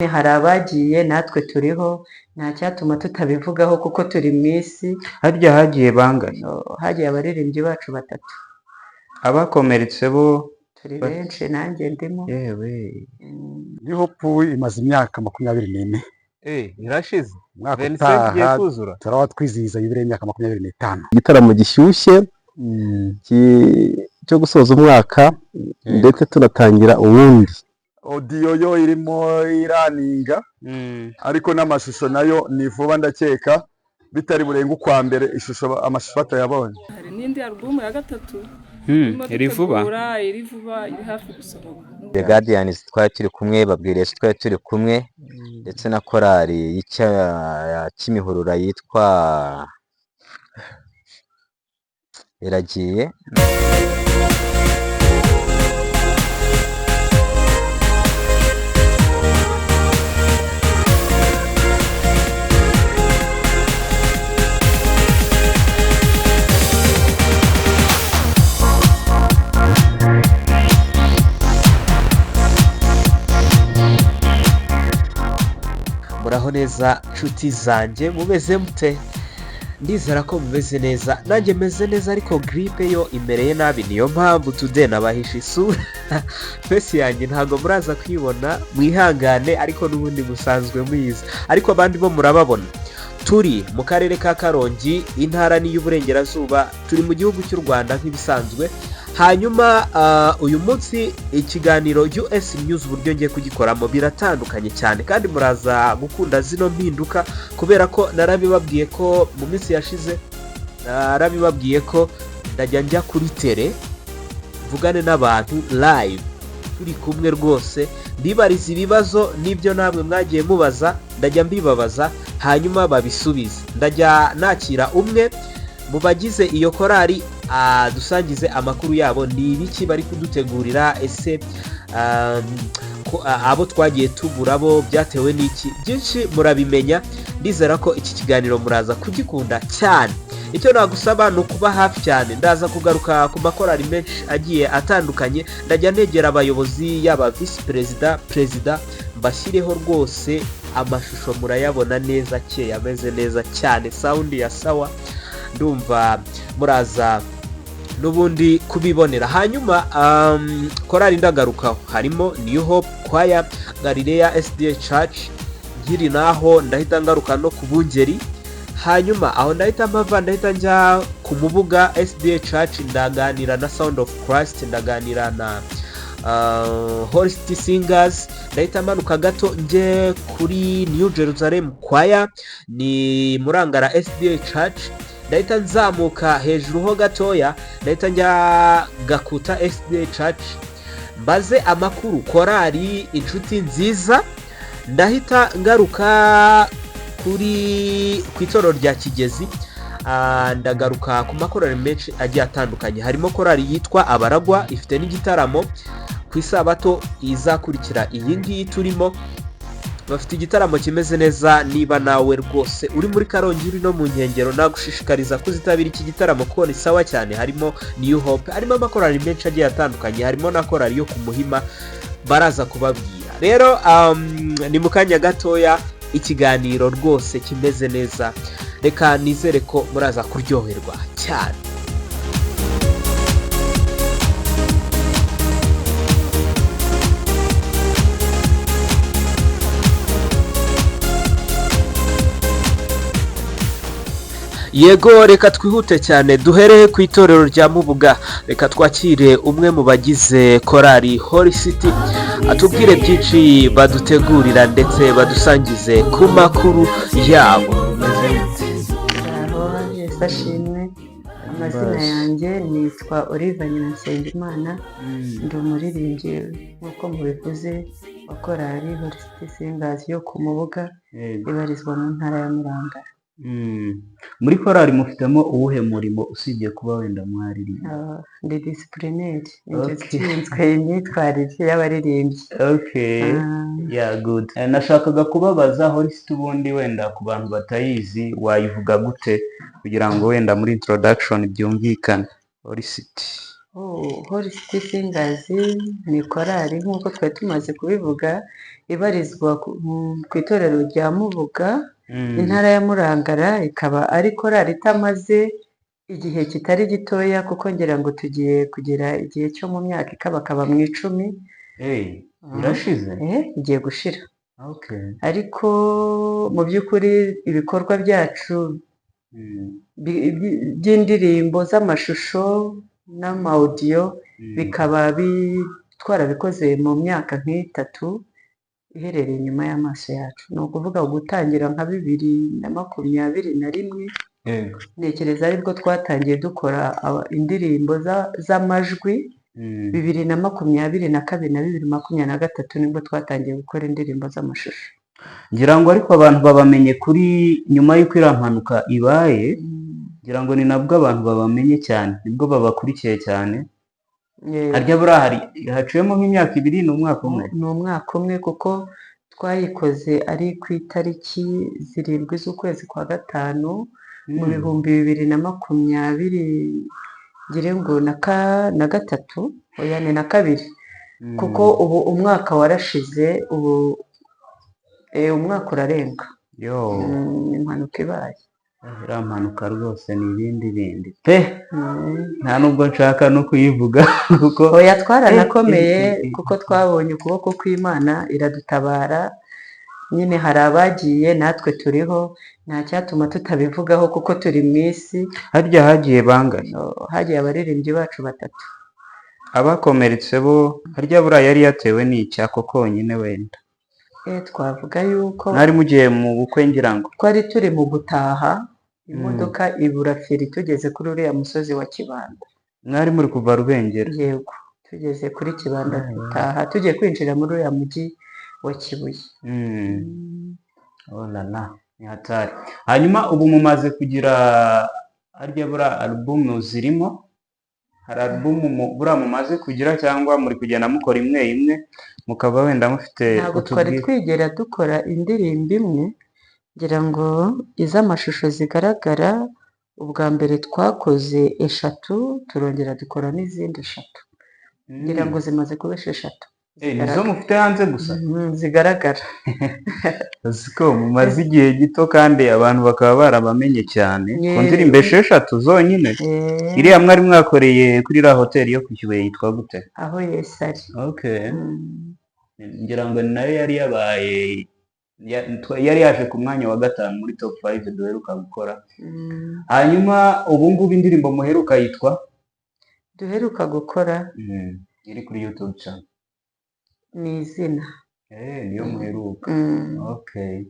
Hari abagiye, natwe turiho, nta cyatuma tutabivugaho kuko turi mu isi. Harya hagiye bangahe? Hagiye abaririmbyi bacu batatu. Abakomeretse bo? Turi benshi, nanjye ndimo. Yewe! New Hope imaze imyaka 24. Irashize. Umwaka 25 igiye utaha kuzura. Turaba twizihiza yubile y'imyaka 25. Igitaramo gishyushye cyo gusoza umwaka ndetse tunatangira uwundi. Audio yo irimo iraninga, ariko n'amashusho nayo ni vuba, ndakeka bitari burenga ukwa mbere ishusho, amashusho batayabonye. Hari n'indi alubumu ya gatatu turimo Iri vuba. dutegura, iri vuba, iri hafi gusohoka. The Guardians twari turi kumwe, Babwire Yesu twari turi kumwe, ndetse na korali ya Kimihurura yitwa Iragiye. Muraho neza nshuti zanjye, mumeze mute? Ndizera ko mumeze neza, nanjye meze neza, ariko giripe yo imereye nabi, niyo mpamvu today nabahisha isura. Face yanjye ntabwo muraza kuyibona, mwihangane, ariko n'ubundi musanzwe muyizi, ariko abandi bo murababona. Turi mu karere ka Karongi, intara ni iy'Uburengerazuba, turi mu gihugu cy'u Rwanda nk'ibisanzwe. Hanyuma uyu munsi ikiganiro US News, uburyo ngiye kugikoramo biratandukanye cyane, kandi muraza gukunda zino mpinduka kubera ko narabibabwiye ko mu minsi yashize, narabibabwiye ko ndajya njya kuri terrain mvugane n'abantu live, turi kumwe rwose, mbibariza ibibazo n'ibyo namwe mwagiye mubaza, ndajya mbibabaza hanyuma babisubize. Ndajya nakira umwe mu bagize iyo korali dusangize amakuru yabo, ni ibiki bari kudutegurira, ese ko abo twagiye tubura bo byatewe n'iki? Byinshi murabimenya. Ndizera ko iki kiganiro muraza kugikunda cyane. Icyo nagusaba ni ukuba hafi cyane. Ndaza kugaruka ku makorali menshi agiye atandukanye, ndajya negera abayobozi, yaba visi perezida, perezida, mbashyireho rwose amashusho, murayabona neza, akeye, ameze neza cyane, sound ya sawa, ndumva muraza n'ubundi kubibonera. Hanyuma korali ndagarukaho harimo New Hope Choir, Galileya SDA Church, nkiri naho ndahita ngaruka no ku Bungeri. Hanyuma aho ndahita mpava, ndahita njya ku Mubuga SDA Church, ndaganira na Sound of Christ, ndaganira na Holy City Singers. Ndahita manuka gato njye kuri New Jerusalem Choir, ni Murangara SDA Church. Ndahita nzamuka hejuru ho gatoya, ndahita njya Gakuta SDA Church, mbaze amakuru korali Inshuti Nziza. Ndahita ngaruka kuri ku itorero rya Kigezi. Ndagaruka ku makorali menshi agiye atandukanye, harimo korali yitwa Abaragwa, ifite n'igitaramo ku isabato izakurikira iyi ngiyi turimo. Bafite igitaramo kimeze neza. Niba nawe rwose uri muri Karongi, uri no mu nkengero, nagushishikariza kuzitabira iki gitaramo kuko ni sawa cyane. Harimo New Hope, harimo amakorali menshi agiye atandukanye, harimo na korali yo ku Muhima, baraza kubabwira. Rero ni mu kanya gatoya, ikiganiro rwose kimeze neza, reka nizere ko muraza kuryoherwa cyane. Yego, reka twihute cyane, duhereye ku itorero rya Mubuga. Reka twakire umwe mu bagize korali Holy City, atubwire byinshi badutegurira ndetse badusangize ku makuru yabo. Aho, Yesu ashimwe. Amazina yanjye nitwa Oliva Nyiransengimana, ndi umuririmbyi nk'uko mubivuze wa korali Holy City Singers yo ku Mubuga, ibarizwa mu ntara ya Murangara. Muri korali mufitemo uwuhe murimo usibye kuba wenda mwaririmba? Ndi disciplinary, ninjye ushinzwe imyitwarire y'abaririmbyi. Yeah, good. Nashakaga kubabaza, Holy City ubundi wenda ku bantu batayizi wayivuga gute kugira ngo wenda muri introduction byumvikane, Holy City? Oh, Holy City Singers ni korali nk'uko twari tumaze kubivuga, ibarizwa ku itorero rya Mubuga, intara ya Murangara, ikaba ari korali itamaze igihe kitari gitoya, kuko ngira ngo tugiye kugera igihe cyo mu myaka ikabakaba mu 10. Hey, irashize? Igiye gushira. Okay. Ariko mu by'ukuri ibikorwa byacu by'indirimbo z'amashusho n'amawudiyo bikaba twarabikoze mu myaka nk'itatu iherereye inyuma y'amaso yacu, ni ukuvuga gutangira nka 2021. Ntekereza aribwo twatangiye dukora indirimbo z'amajwi. 2022 na 2023 nibwo twatangiye gukora indirimbo z'amashusho. Ngira ngo ariko abantu babamenye kuri nyuma y'uko iriya mpanuka ibaye, ngira ngo ni nabwo abantu babamenye cyane, nibwo babakurikiye cyane. Harya buriya hari haciyemo nk'imyaka 2, ni umwaka umwe? Ni umwaka umwe, kuko twayikoze ari ku itariki 7 z'ukwezi kwa 5 mu 2020, ngire ngo na 3, oya ni na 2, kuko ubu umwaka warashize, ubu umwaka urarenga. Yo. Impanuka ibaye. Iriya mpanuka rwose ni ibindi bindi pe, nta nubwo nshaka no kuyivuga kuko Oya, twaranakomeye kuko twabonye ukuboko kw'Imana iradutabara nyine. Hari abagiye, natwe turiho, nta cyatuma tutabivugaho kuko turi mu isi. Harya hagiye bangahe? Oh, hagiye abaririmbyi bacu 3. Abakomeretse bo harya buriya yari yatewe n'icyako konyine wenda? Twavuga yuko Mwari mugiye mu bukwe ngira ngo. Twari turi mu gutaha, imodoka ibura feri tugeze kuri uriya musozi wa Kibanda. Mwari muri kuva Rubengera? Yego, tugeze kuri Kibanda dutaha, tugiye kwinjira muri uriya mujyi wa Kibuye. Oh la la, ni hatari. Hanyuma ubu mumaze kugira harya buriya alubumu zirimo, hari alubumu buriya mumaze kugira cyangwa muri kugenda mukora imwe imwe, mukaba wenda mufite Ntabwo twari utubwire? twigera dukora indirimbo imwe, ngira ngo iz'amashusho zigaragara ubwa mbere twakoze 3, turongera dukora n'izindi 3, ngira ngo zimaze kuba 6. Nizo mufite hanze gusa? Zigaragara. Uziko mumaze igihe gito kandi abantu bakaba barabamenye cyane ku ndirimbo 6 zonyine? Iriya mwari mwakoreye kuri iriya hoteli yo ku Kibuye yitwa gute? Aho Yesu ari. Okay. Ngira ngo ni nayo yari yabaye yari yaje ku mwanya wa 5 muri top 5 duheruka gukora. Hanyuma ubu ngubu indirimbo muheruka yitwa? Duheruka gukora Iri kuri YouTube channel. Ni izina. Niyo muheruka. Okay.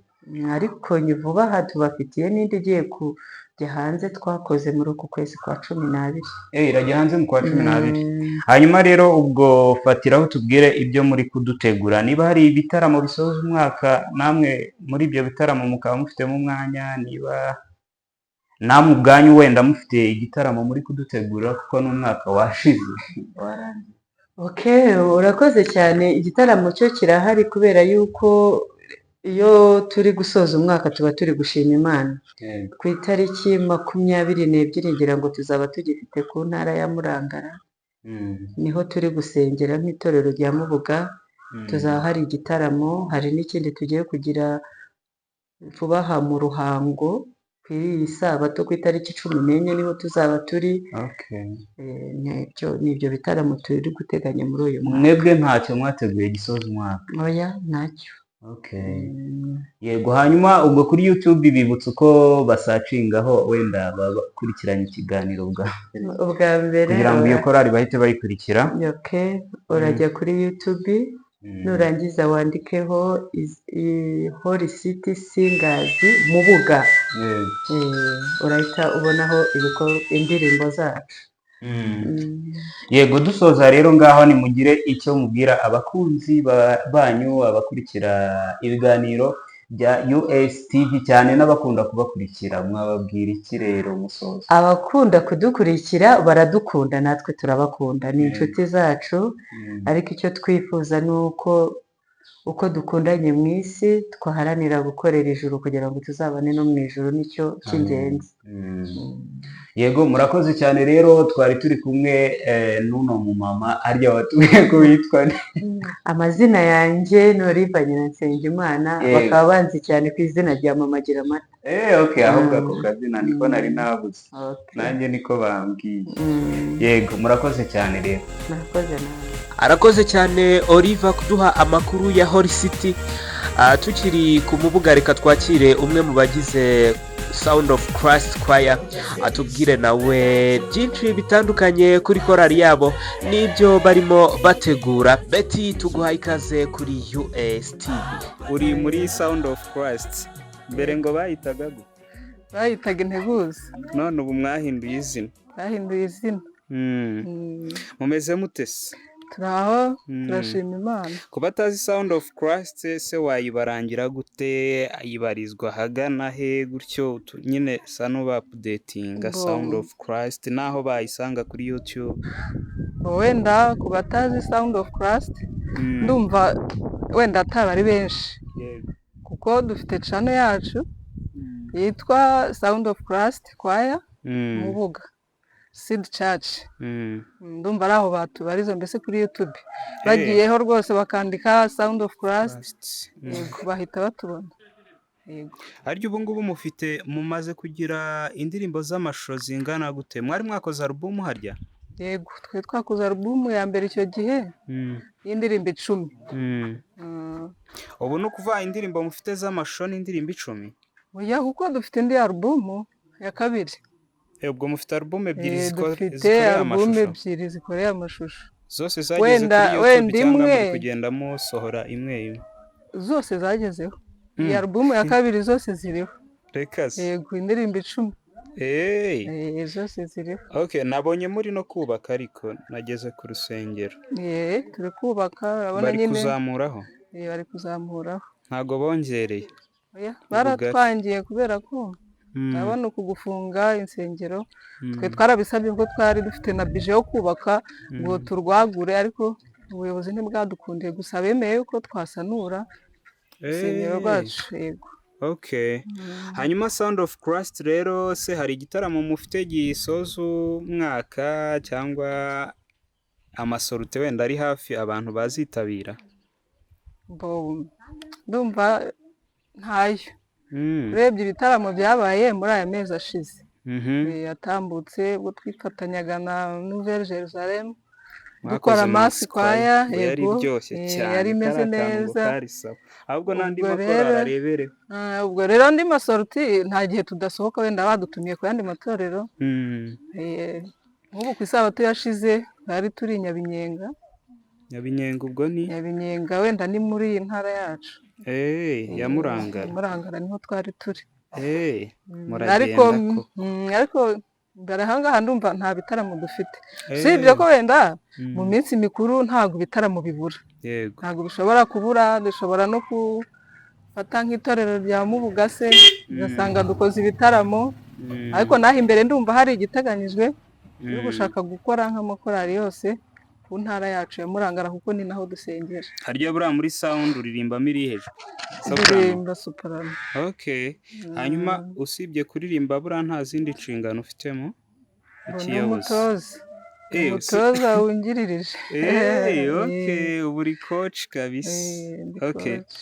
Ariko vuba aha tubafitiye n'indi igiye kujya hanze twakoze muri uku kwezi kwa 12. Irajya hanze mu kwa 12. Hanyuma rero ubwo fatiraho tubwire ibyo muri kudutegura, niba hari ibitaramo bisoza umwaka namwe muri ibyo bitaramo mukaba mufitemo umwanya, niba namwe ubwanyu wenda mufite igitaramo muri kudutegura, kuko n'umwaka washize. Okay, urakoze cyane. Igitaramo cyo kirahari kubera yuko iyo turi gusoza umwaka tuba turi gushima Imana. Ku itariki 22 ngira ngo tuzaba tugifite ku ntara ya Murangara, niho turi gusengera nk'itorero rya Mubuga, tuzaba hari igitaramo. Hari n'ikindi tugiye kugira vuba aha mu Ruhango kuri iyi sabato ku itariki 14, niho tuzaba turi. Ni ibyo bitaramo turi guteganya muri uyu mwaka. Mwebwe ntacyo mwateguye gisoza umwaka? Oya, ntacyo. Yego, hanyuma ubwo kuri YouTube bibutsa uko basacingaho wenda bakurikiranye ikiganiro bwa mbere. Ubwa mbere. Kugira ngo iyo korali bahite bayikurikira. Okay, urajya kuri YouTube, nurangiza wandikeho Holy City Singers Mubuga. Urahita ubonaho indirimbo zacu. Yego, dusoza rero ngaho nimugire icyo mubwira abakunzi banyu, abakurikira ibiganiro bya USTV cyane n'abakunda kubakurikira, mwababwira iki rero musoza? Abakunda kudukurikira baradukunda, natwe turabakunda, ni inshuti zacu, ariko icyo twifuza ni uko dukundanye mu isi twaharanira gukorera ijuru kugira ngo tuzabane no mu ijuru, nicyo cy'ingenzi. Yego, murakoze cyane. Rero twari turi kumwe n'uno mumama, arya watubwiye ko witwa nde? Amazina yanjye ni Oliva Nyiransengimana, bakaba banzi cyane ku izina rya Mama Gira Amata. Okay, ahubwo ako kazina niko nari nabuze. Nanjye niko bambwiye. Yego, murakoze cyane rero. Murakoze nawe. Arakoze cyane Oliva kuduha amakuru ya Holy City. Tukiri ku mubuga, reka twakire umwe mu bagize Sound of Christ Choir, atubwire nawe byinshi bitandukanye kuri korali yabo n'ibyo barimo bategura. Betty, tuguhaye ikaze kuri USTV. Uri muri Sound of Christ, mbere ngo bayitaga gute? Bayitaga Integuza. None ubu mwahinduye izina? Bahinduye izina. Mumeze mute se? Turi aho, turashima Imana. Ku batazi Sound of Christ se, wayibarangira gute? Ayibarizwa ahagana he gutyo? Nyine sa n'uba updatinga. Sound of Christ n'aho bayisanga kuri YouTube. Bo, wenda ku batazi Sound of Christ, ndumva wenda ataba ari benshi, kuko dufite channel yacu yitwa Sound of Christ Choir Mubuga Seed Church. Ndumva ari aho batubariza mbese kuri YouTube. Bagiyeho rwose bakandika Sound of Christ, Christ. Yego, bahita batubona, yego. Harya ubu ngubu mufite, mumaze kugira indirimbo z'amashusho zingana gute? Mwari mwakoze alubumu harya? Yego, twe twakoze alubumu ya mbere icyo gihe y'indirimbo 10. Ubu ni ukuvuga indirimbo mufite z'amashusho ni indirimbo 10? Oya, kuko dufite indi alubumu ya kabiri. Ubwo mufite alubumu ebyiri Dufite zikoreye alubumu amashusho? ebyiri zikoreye amashusho. Zose zageze Wenda kuri YouTube wenda cyangwa imwe muri kugenda musohora imwe imwe? Zose zagezeho. Iyi alubumu ya kabiri zose ziriho. Reka se! Yego, indirimbo 10. Hey. Zose ziriho. Okay, nabonye muri no kubaka, ariko nageze ku rusengero. Turi kubaka, urabona Bari nyine. kuzamuraho? Bari kuzamuraho. Ntago bongereye Oya, ubugari? Baratwangiye kubera ko urabona uku gufunga insengero, twe twarabisabye kuko twari dufite na budget yo kubaka ngo turwagure, ariko ubuyobozi ntibwadukundiye. Gusa bemeye yuko twasanura urusengero rwacu, yego. Okay. Hanyuma Sound of Christ rero se, hari igitaramo mufite gisoza umwaka cyangwa amasorties wenda ari hafi abantu bazitabira? Bo, ndumva ntayo. Urebye ibitaramo byabaye muri aya mezi ashize, yatambutse, ubwo twifatanyaga na Nouvelle Jerusalem Mwakoze dukora Mass Mass Choir, ngo yari yego, iryoshye cyane. Yari imeze Kariya kantu ngo neza. kari sawa, ahubwo n'andi Ubwo makorali rero arebereho. Ubwo rero andi masorties nta gihe tudasohoka, wenda badutumiye ku yandi matorero. Nk'ubu ku isabato yashize twari turi i Nyabinyenga. Nyabinyenga ubwo ni? Nyabinyenga wenda ni muri iyi ntara yacu. Ya Murangara. Murangara niho twari turi. Muragenda Ariko koko. Ariko mbere aha ngaha ndumva nta bitaramo dufite, usibye ko wenda mu minsi mikuru ntabwo ibitaramo bibura. Ntabwo bishobora kubura. Dushobora no gufata nk'itorero rya Mubuga se, ugasanga dukoze ibitaramo. Ariko naho imbere ndumva hari igiteganyijwe turi gushaka gukora nk'amakorali yose ku ntara yacu ya Murangara, kuko ni naho dusengera. Harya buriya muri Sound uririmbamo irihe jwi? Soprano? Ndirimba soprano. Okay. Hanyuma usibye kuririmba, buriya nta zindi nshingano ufitemo? Ngo ni Ikiyobozi. umutoza. Umutoza wungiririje. Okay, ubu uri coach kabisa. Ndi coach.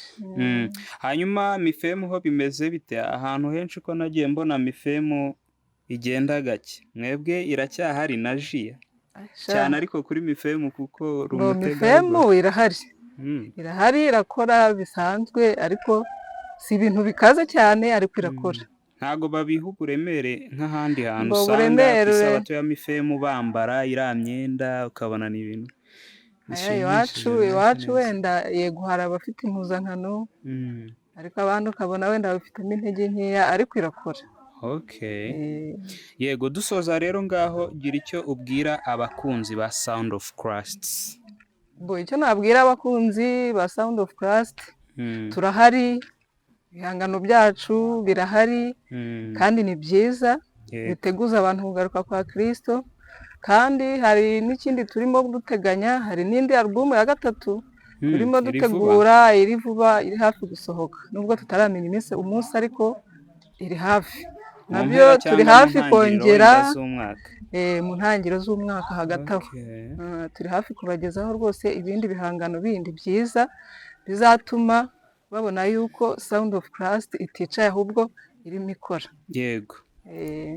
Hanyuma Mifemu ho bimeze bite? Ahantu henshi ko nagiye mbona Mifemu igenda gake, mwebwe iracyahari na jiya? Sha. Cyane ariko kuri Mifemu kuko uri Ngo umutegarugori. Mifemu irahari. Irahari, irakora bisanzwe, ariko si ibintu bikaze cyane, ariko irakora. Ntago babiha uburemere nk'ahandi hantu Ngo usanga ku uburemere isabato ya Mifemu bambara iriya myenda, ukabona ni ibintu Aya bishimishije, iwacu bimeze iwacu neza. Wenda yego hari abafite impuzankano, ariko abandi ukabona wenda babifitemo intege nkeya, ariko irakora. Okay. Yego, dusoza rero, ngaho gira icyo ubwira abakunzi ba Sound of Christ. Bo, icyo nabwira abakunzi ba Sound of Christ, turahari, ibihangano byacu birahari kandi ni byiza, biteguza abantu kugaruka kwa Kristo. Kandi hari n'ikindi turimo duteganya, hari n'indi alubumu ya gatatu turimo Iri vuba. dutegura, iri vuba, iri hafi gusohoka, nubwo tutaramenya iminsi, umunsi, ariko iri hafi. Mu Nabyo mpera turi cyangwa mu hafi ntangiriro kongera wenda z'umwaka. Mu ntangiriro z'umwaka hagati aho. Turi hafi kubagezaho rwose ibindi bihangano bindi byiza bizatuma babona yuko Sound of Christ iticaye, ahubwo irimo ikora.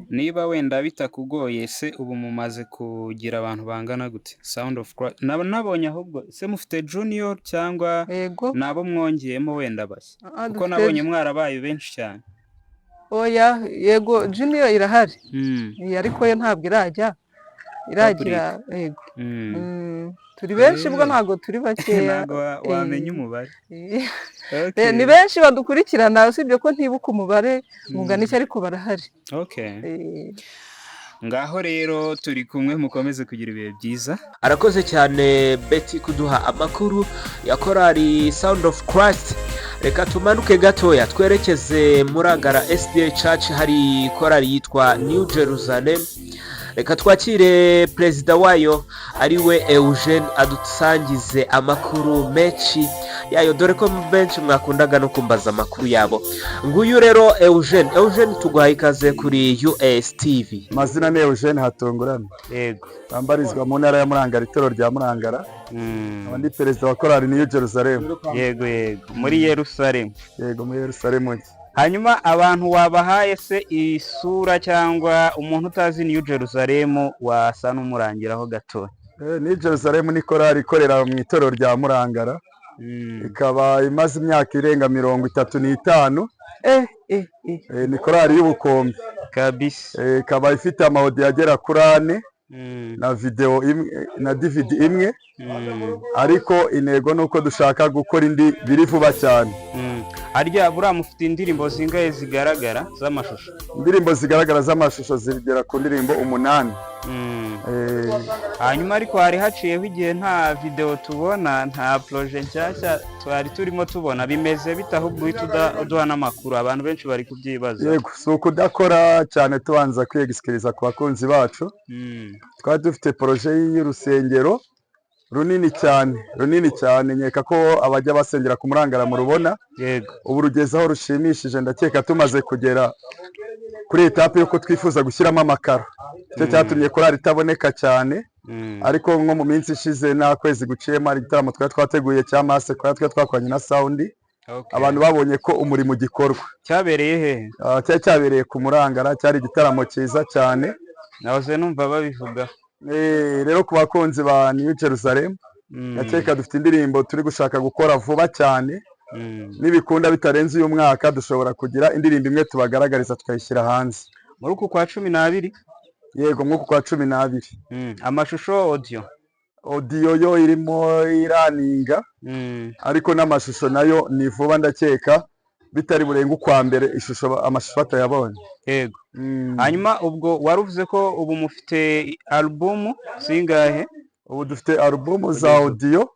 Niba wenda bitakugoye se, ubu mumaze kugira abantu bangana gute Sound of Christ? Nabonye ahubwo se mufite junior cyangwa Yego. nabo mwongeyemo wenda bashya? Ah, Kuko dufite nabonye mwarabaye benshi cyane. Oya, yego, junior irahari. Ariko yo ntabwo irajya iragira, yego. Turi benshi ubwo, ntabwo turi bakeya. Ntabwo wamenya umubare. Ni benshi badukurikirana, usibye ko ntibuka umubare ungana iki, ariko barahari. Ngaho rero turi kumwe, mukomeze kugira ibihe byiza. Arakoze cyane Betty kuduha amakuru ya korali Sound of Christ. Reka tumanuke gatoya twerekeze Murangara SDA Church, hari korali yitwa New Jerusalem. Reka twakire perezida wayo ariwe Eugene, adusangize amakuru menshi yayo, dore ko benshi mwakundaga no kumbaza amakuru yabo. Nguyu rero Eugene. Eugene, tuguhaye ikaze kuri US TV. Amazina ni Eugene Hatungurana. Bambarizwa mu ntara ya Murangara, itorero rya Murangara. Nkaba ndi perezida wa korali New Jerusalem. Yego, muri Yerusalemu. Yego, muri Yerusalemu nshya. Hanyuma abantu wabahaye se isura, cyangwa umuntu utazi New Jerusalem wasa n'umurangiraho gato? New Jerusalem ni korali ikorera mu itorero rya Murangara, ikaba imaze imyaka irenga 35. Ni korali y'ubukombe. Ikaba ifite ama audio agera kuri ane na video imwe na DVD imwe, ariko intego ni uko dushaka gukora indi biri vuba cyane. Harya buriya mufite indirimbo zingahe zigaragara z'amashusho? Indirimbo zigaragara z'amashusho zigera ku ndirimbo 8. Hanyuma ariko hari haciyeho igihe nta video tubona, nta projet nshyashya twari turimo tubona. Bimeze bite? Ahubwo uhita uduha n'amakuru, abantu benshi bari kubyibaza. Yego, si ukudakora cyane, tubanza kwiyegisikiriza ku bakunzi bacu. Twari dufite projet y'urusengero runini cyane, runini cyane, nkeka ko abajya basengera ku Murangara murubona. Ubu rugeze aho rushimishije, ndakeka tumaze kugera kuri étape y'uko twifuza gushyiramo amakaro. Icyo cyatumye korali itaboneka cyane. Ariko nko mu minsi ishize, nta kwezi guciyemo, hari igitaramo twari twateguye cya mass choir, twari twakoranye na sound. Abantu babonye ko umurimo ugikorwa. Cyabereye hehe? Ah, cyari cyabereye ku Murangara, cyari igitaramo cyiza cyane. Nahoze numva babivuga. Rero ku bakunzi ba New Jerusalem, ndakeka dufite indirimbo turi gushaka gukora vuba cyane. Nibikunda bitarenze uyu mwaka, dushobora kugira indirimbo imwe tubagaragariza, tukayishyira hanze. Muri uku kwa 12? Yego, muri uku kwa 12. Amashusho, audio? Audio yo irimo iraninga, ariko n'amashusho nayo ni vuba, ndakeka bitari burenga ukwa mbere ishusho, amashusho batayabonye. Hanyuma ubwo wari uvuze ko ubu mufite alubumu zingahe? Ubu dufite alubumu za audio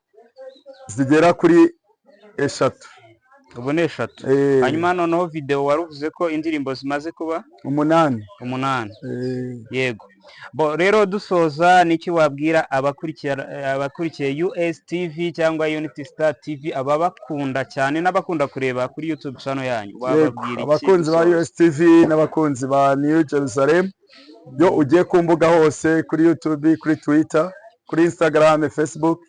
zigera kuri 3. Ubu ni 3. Hanyuma noneho video, wari uvuze ko indirimbo zimaze kuba 8. 8. Yego. Bo rero dusoza, niki wabwira abakurikiye US TV cyangwa Unity Star TV, ababakunda cyane n'abakunda kureba kuri YouTube channel yanyu? Wababwira iki Abakunzi ba dusoza? USTV n'abakunzi ba New Jerusalem, yo ugiye ku mbuga hose, kuri YouTube, kuri Twitter, kuri Instagram, Facebook,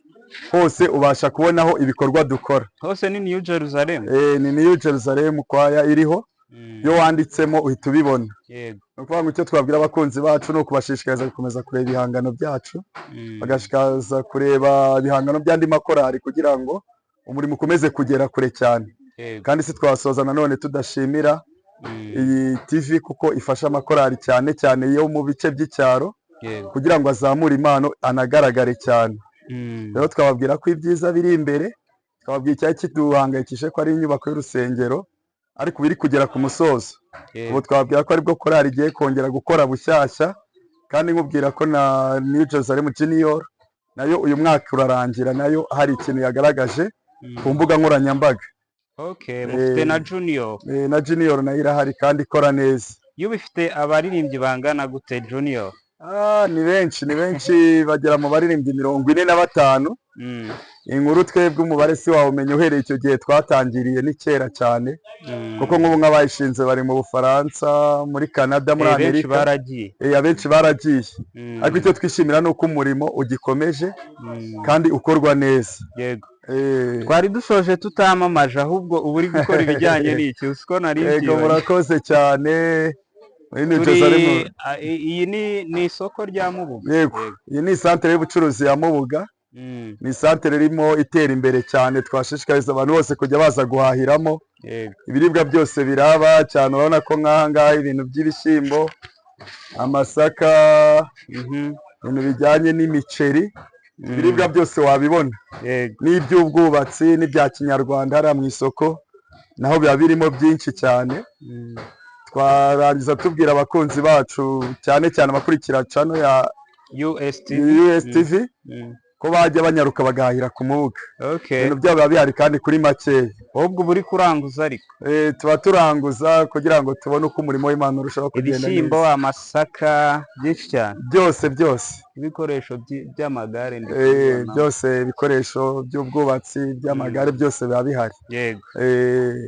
hose ubasha kubonaho ibikorwa dukora. Hose ni New Jerusalem? Ni New Jerusalem kwaya iriho. Iyo wanditsemo uhita ubibona. Ni ukuvuga ngo icyo twabwira abakunzi bacu ni ukubashishikariza gukomeza kureba ibihangano byacu, bagashishikariza kureba ibihangano by'andi makorari kugira ngo umurimo ukomeze kugera kure cyane. Kandi si twasoza nanone tudashimira iyi TV, kuko ifasha amakorari cyane cyane yo mu bice by'icyaro kugira ngo azamure impano, anagaragare cyane. Rero twababwira ko ibyiza biri imbere, twababwira icyari kiduhangayikishije ko ari inyubako y'urusengero, ariko biri kugera ku musozo. Ubu twababwira ko aribwo korali igiye kongera gukora bushyashya, kandi nkubwira ko na New Jerusalem Junior nayo uyu mwaka urarangira nayo hari ikintu yagaragaje ku mbuga nkoranyambaga. Okay, mufite na Junior. Na Junior nayo irahari kandi ikora neza. Iyo bifite abaririmbyi bangana gute, Junior? Ah, ni benshi, ni benshi, bagera mu baririmbyi 45. Inkuru twebwe umubare si wawumenya. Uhereye icyo gihe twatangiriye, ni kera cyane, kuko nk'ubu nk'abayishinze bari mu Bufaransa, muri Canada, muri Benshi Amerika. baragiye. Abenshi baragiye, ariko icyo twishimira ni uko umurimo ugikomeje kandi ukorwa neza. Twari dusoje tutamamaje, ahubwo uba uri gukora ibijyanye n'iki? Uzi ko nari Yego. mbyibagiwe. Murakoze cyane muri New Turi Jerusalem. iyi ni isoko rya Mubuga. Yego, iyi ni isantere y'ubucuruzi ya Mubuga. Ni isantere irimo itera imbere cyane, twashishikariza abantu bose kujya baza guhahiramo. Ibiribwa byose biraba cyane. Urabona ko nk'aha ngaha ibintu by'ibishyimbo, amasaka, ibintu bijyanye n'imiceri, ibiribwa byose wabibona, n'iby'ubwubatsi n'ibya kinyarwanda. Hariya mu isoko naho biba birimo byinshi cyane. Twarangiza tubwira abakunzi bacu, cyane cyane abakurikira channel ya USTV. USTV, ko bajya banyaruka bagahahira ku Mubuga. Ibintu byabo biba bihari kandi kuri makeya. Ahubwo uba uri kuranguza ariko. Tuba turanguza kugira ngo tubone uko umurimo w'Imana urushaho kugenda Ibishyimbo, neza. amasaka, byinshi cyane. Byose byose. Ibikoresho by'amagare ndi kubibona. Byose, ibikoresho by'ubwubatsi, by'amagare, byose biba bihari.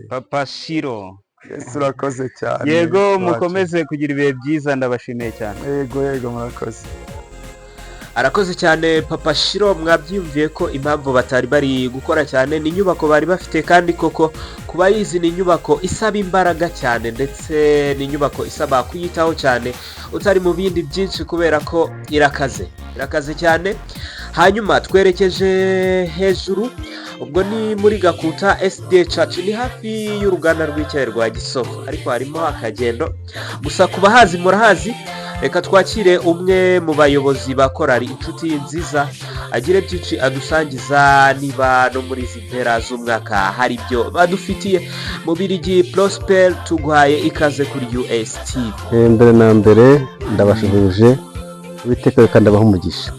Papa Shiro. Yesu, urakoze cyane. Yego. Wacu. Mukomeze kugira ibihe byiza, ndabashimiye cyane. Yego, murakoze. Arakoze cyane Papa Shiro. Mwabyiyumviye ko impamvu batari bari gukora cyane ni inyubako bari bafite, kandi koko kuba yizi ni inyubako isaba imbaraga cyane, ndetse ni inyubako isaba kuyitaho cyane utari mu bindi byinshi, kubera ko irakaze, irakaze cyane. Hanyuma twerekeje hejuru, ubwo ni muri Gakuta SDA Church, ni hafi y'uruganda rw'icyayi rwa Gisovu, ariko harimo akagendo gusa. Ku bahazi murahazi. Reka twakire umwe mu bayobozi ba korali Inshuti Nziza, agire byinshi adusangiza, niba no muri izi mpera z'umwaka hari ibyo badufitiye. Mu Birigi Prosper, tuguhaye ikaze kuri USTV. Mbere na mbere ndabashuhuje, Uwiteka reka ndabaha umugisha.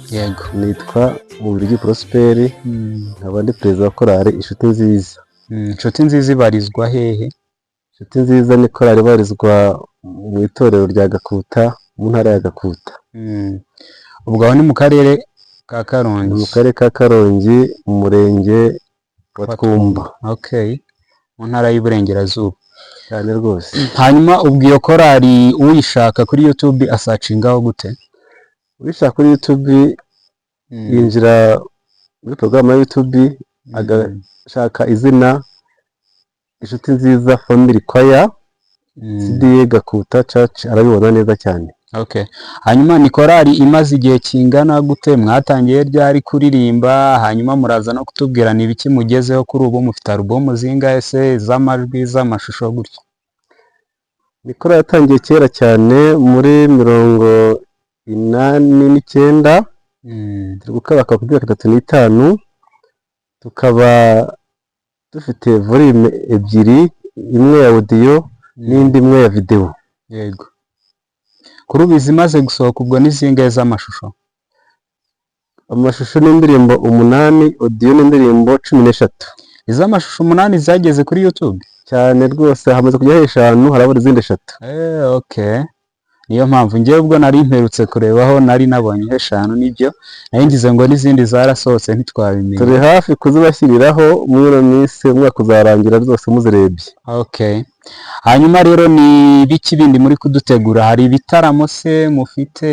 Nitwa Mubirigi Prosper, nkaba ndi perezida wa korali Inshuti Nziza. Inshuti Nziza ibarizwa hehe? Inshuti Nziza ni korali ibarizwa mu itorero rya Gakuta, mu ntara ya Gakuta. Ubwo aho ni mu karere ka Ni Karongi. mu karere ka Karongi, mu murenge wa Twumba. Okay, mu ntara y'Iburengerazuba. Cyane rwose. Hanyuma ubwo iyo korali uyishaka kuri YouTube asearchingaho gute? Ubishaka kuri YouTube, yinjira muri porogaramu ya YouTube, agashaka izina Inshuti Nziza Family Choir, SDA Gakuta Church, arabibona neza cyane. Okay. Hanyuma ni korali imaze igihe kingana gute? Mwatangiye ryari kuririmba? Hanyuma muraza no kutubwira ni ibiki mugezeho kuri ubu, mufite alubumu zingahe se, z'amajwi, z'amashusho gutyo? Ni korali yatangiye kera cyane, muri 89. Turi gukabaka ku myaka 35, tukaba dufite volume ebyiri, imwe ya audio n'indi imwe ya videwo. Yego. Kuri ubu izimaze gusohoka ubwo ni zingahe z'amashusho? Amashusho n'indirimbo umunani, audio n'indirimbo 13. Iz'amashusho umunani zageze kuri YouTube? Cyane rwose, hamaze kujyaho eshanu, harabura izindi eshatu. Okay. Niyo mpamvu ngewe ubwo nari mperutse kurebaho nari nabonye eshanu, nibyo nari ngize ngo n'izindi zarasohotse ntitwabimenya. Turi hafi kuzibashyiriraho muri ino minsi, umwaka uzarangira rwose muzirebye. Okay. Hanyuma rero ni biki bindi muri kudutegura? Hari ibitaramo se mufite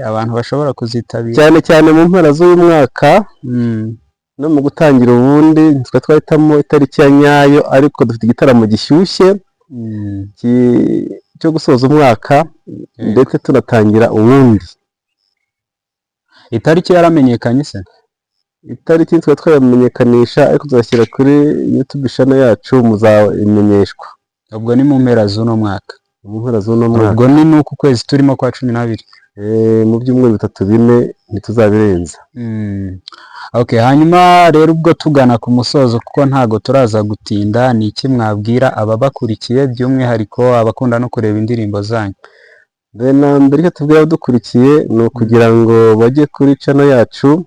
abantu bashobora kuzitabira? Cyane cyane mu mpera z'uyu mwaka no mu gutangira ubundi, twe twahitamo itariki ya nyayo, ariko dufite igitaramo gishyushye cyo gusoza umwaka ndetse tunatangira uwundi. Itariki yaramenyekanye se? Itariki twari twayamenyekanisha, ariko tuzashyira kuri YouTube channel yacu, muzabimenyeshwa. Ubwo ni mu mpera z'uno mwaka. Mu mpera z'uno mwaka. Ubwo ni n'uku kwezi turimo kwa 12. Mu byumweru bitatu, bine, ntituzabirenza. Okay, hanyuma rero ubwo tugana ku musozo, kuko ntago turaza gutinda, ni iki mwabwira ababakurikiye, by'umwihariko abakunda no kureba indirimbo zanyu? Mbere na mbere, icyo tubwira abadukurikiye ni ukugira ngo bajye kuri channel yacu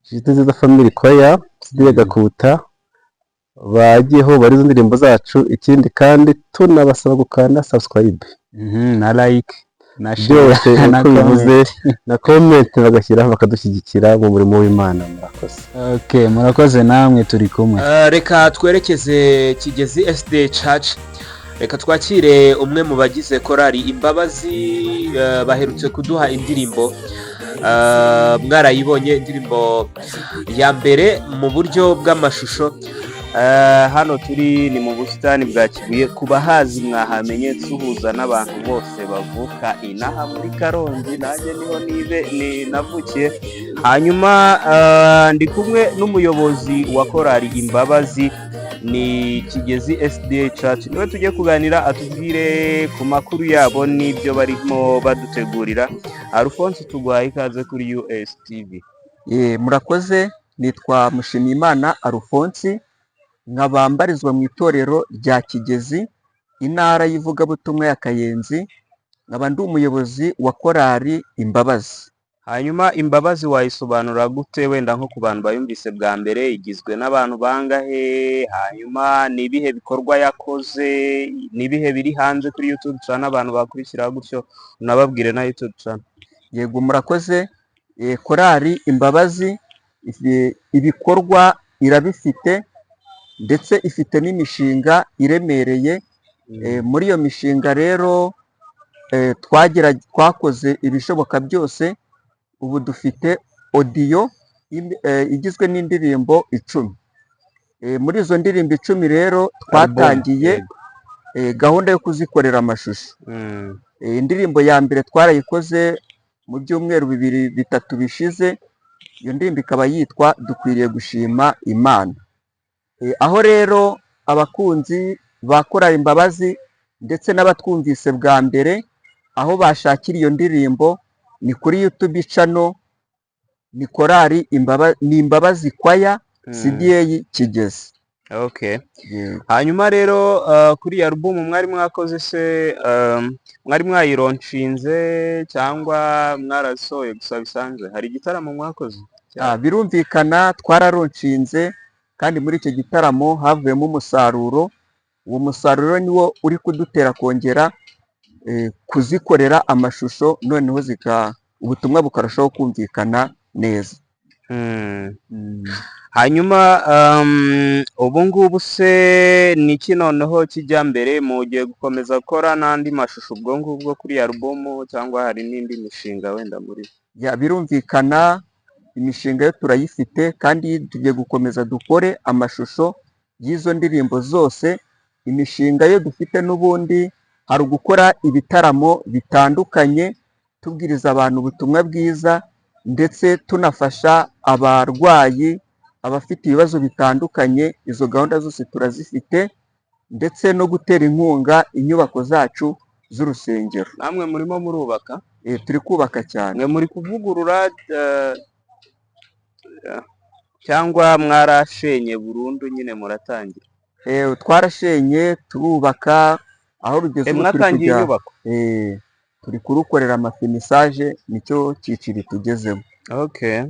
Inshuti Nziza Family Choir SDA Gakuta, bajyeho bari izo ndirimbo zacu. Ikindi kandi tunabasaba gukanda subscribe Na like. Na share, byose na uko bivuze, comment. Na comment bagashyiraho, bakadushyigikira mu murimo w'Imana. Murakoze. Okay, murakoze namwe, turi kumwe. Reka twerekeze Kigezi SDA Church. Reka twakire umwe mu bagize korali Imbabazi. Baherutse kuduha indirimbo, mwarayibonye, indirimbo ya mbere mu buryo bw'amashusho. Hano turi ni mu busitani bwa Kibuye. Ku bahazi mwahamenye. Nsuhuza n'abantu bose bavuka inaha muri Karongi, nanjye niho nibe ni navukiye. Hanyuma ndi kumwe n'umuyobozi wa korali Imbabazi, ni Kigezi SDA Church. Niwe tugiye kuganira, atubwire ku makuru yabo n'ibyo barimo badutegurira. Alphonse, tuguhaye ikaze kuri USTV. Murakoze. Nitwa Mushimiyimana Alphonse, nkaba mbarizwa mu itorero rya Kigezi, intara y'ivugabutumwa ya Kayenzi, nkaba ndi umuyobozi wa korali Imbabazi. Hanyuma Imbabazi wayisobanura gute, wenda nko ku bantu bayumvise bwa mbere? Igizwe n'abantu bangahe? Hanyuma ni ibihe bikorwa yakoze? Ni ibihe biri hanze kuri YouTube channel abantu bakurikira gutyo? Unababwire na YouTube channel. Yego, murakoze. Korali Imbabazi ibikorwa irabifite, ndetse ifite n'imishinga iremereye. Muri iyo mishinga rero twakoze ibishoboka byose, ubu dufite audio igizwe n'indirimbo 10. Muri izo ndirimbo 10 rero twatangiye gahunda yo kuzikorera amashusho. Indirimbo ya mbere twarayikoze mu byumweru 2, 3 bishize. Iyo ndirimbo ikaba yitwa "Dukwiriye Gushima Imana". Aho rero abakunzi ba Korali Imbabazi ndetse n'abatwumvise bwa mbere, aho bashakira iyo ndirimbo ni kuri YouTube channel, ni korali ni Imbabazi Choir SDA Kigezi. Okay. Yego. Hanyuma rero kuri iyi alubumu mwari mwakoze se, mwari mwayilaunchinze cyangwa mwarasohoye gusa bisanzwe? Hari igitaramo mwakoze? Birumvikana, twaralaunchinze, kandi muri icyo gitaramo havuyemo umusaruro. Uwo musaruro niwo uri kudutera kongera kuzikorera amashusho, noneho ubutumwa bukarushaho kumvikana neza. Hanyuma ubu ngubu se ni iki noneho kijya mbere? Mugiye gukomeza gukora n'andi mashusho ubwo ngubwo kuri iyi alubumu, cyangwa hari n'indi mishinga wenda muri Ya, birumvikana, imishinga yo turayifite, kandi tugiye gukomeza dukore amashusho y'izo ndirimbo zose. Imishinga yo dufite n'ubundi, hari ugukora ibitaramo bitandukanye tubwiriza abantu ubutumwa bwiza, ndetse tunafasha abarwayi, abafite ibibazo bitandukanye. Izo gahunda zose turazifite, ndetse no gutera inkunga inyubako zacu z'urusengero. Namwe murimo murubaka? Turi kubaka cyane. Mwe muri kuvugurura cyangwa mwarashenye burundu nyine muratangira? Twarashenye turubaka. Aho rugeze ubu turi Mwatangiye kujya inyubako? Turi kurukorera amafinissage, nicyo cyiciro tugezemo. Okay.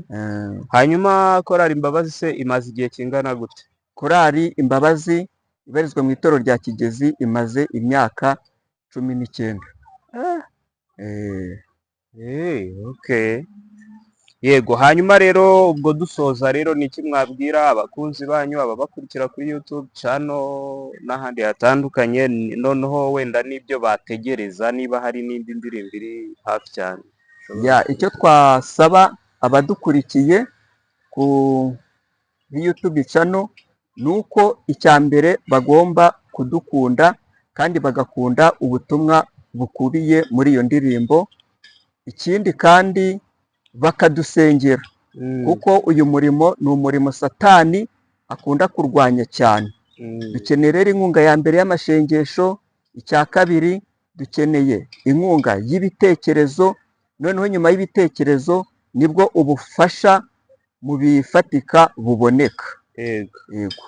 Hanyuma Korali Imbabazi se imaze igihe kingana gute? Korali Imbabazi ibarizwa mu itorero rya Kigezi imaze imyaka 19. Okay. Yego, hanyuma rero ubwo dusoza rero, ni iki mwabwira abakunzi banyu, ababakurikira kuri YouTube channel n'ahandi hatandukanye, noneho wenda n'ibyo bategereza, niba hari n'indi ndirimbo iri hafi cyane? Ya, icyo twasaba abadukurikiye kuri YouTube channel ni uko icya mbere bagomba kudukunda, kandi bagakunda ubutumwa bukubiye muri iyo ndirimbo. Ikindi kandi bakadusengera, kuko uyu murimo ni umurimo Satani akunda kurwanya cyane. Dukeneye rero inkunga ya mbere y'amashengesho, icya kabiri dukeneye inkunga y'ibitekerezo, noneho nyuma y'ibitekerezo nibwo ubufasha mu bifatika buboneka. Yego. Yego.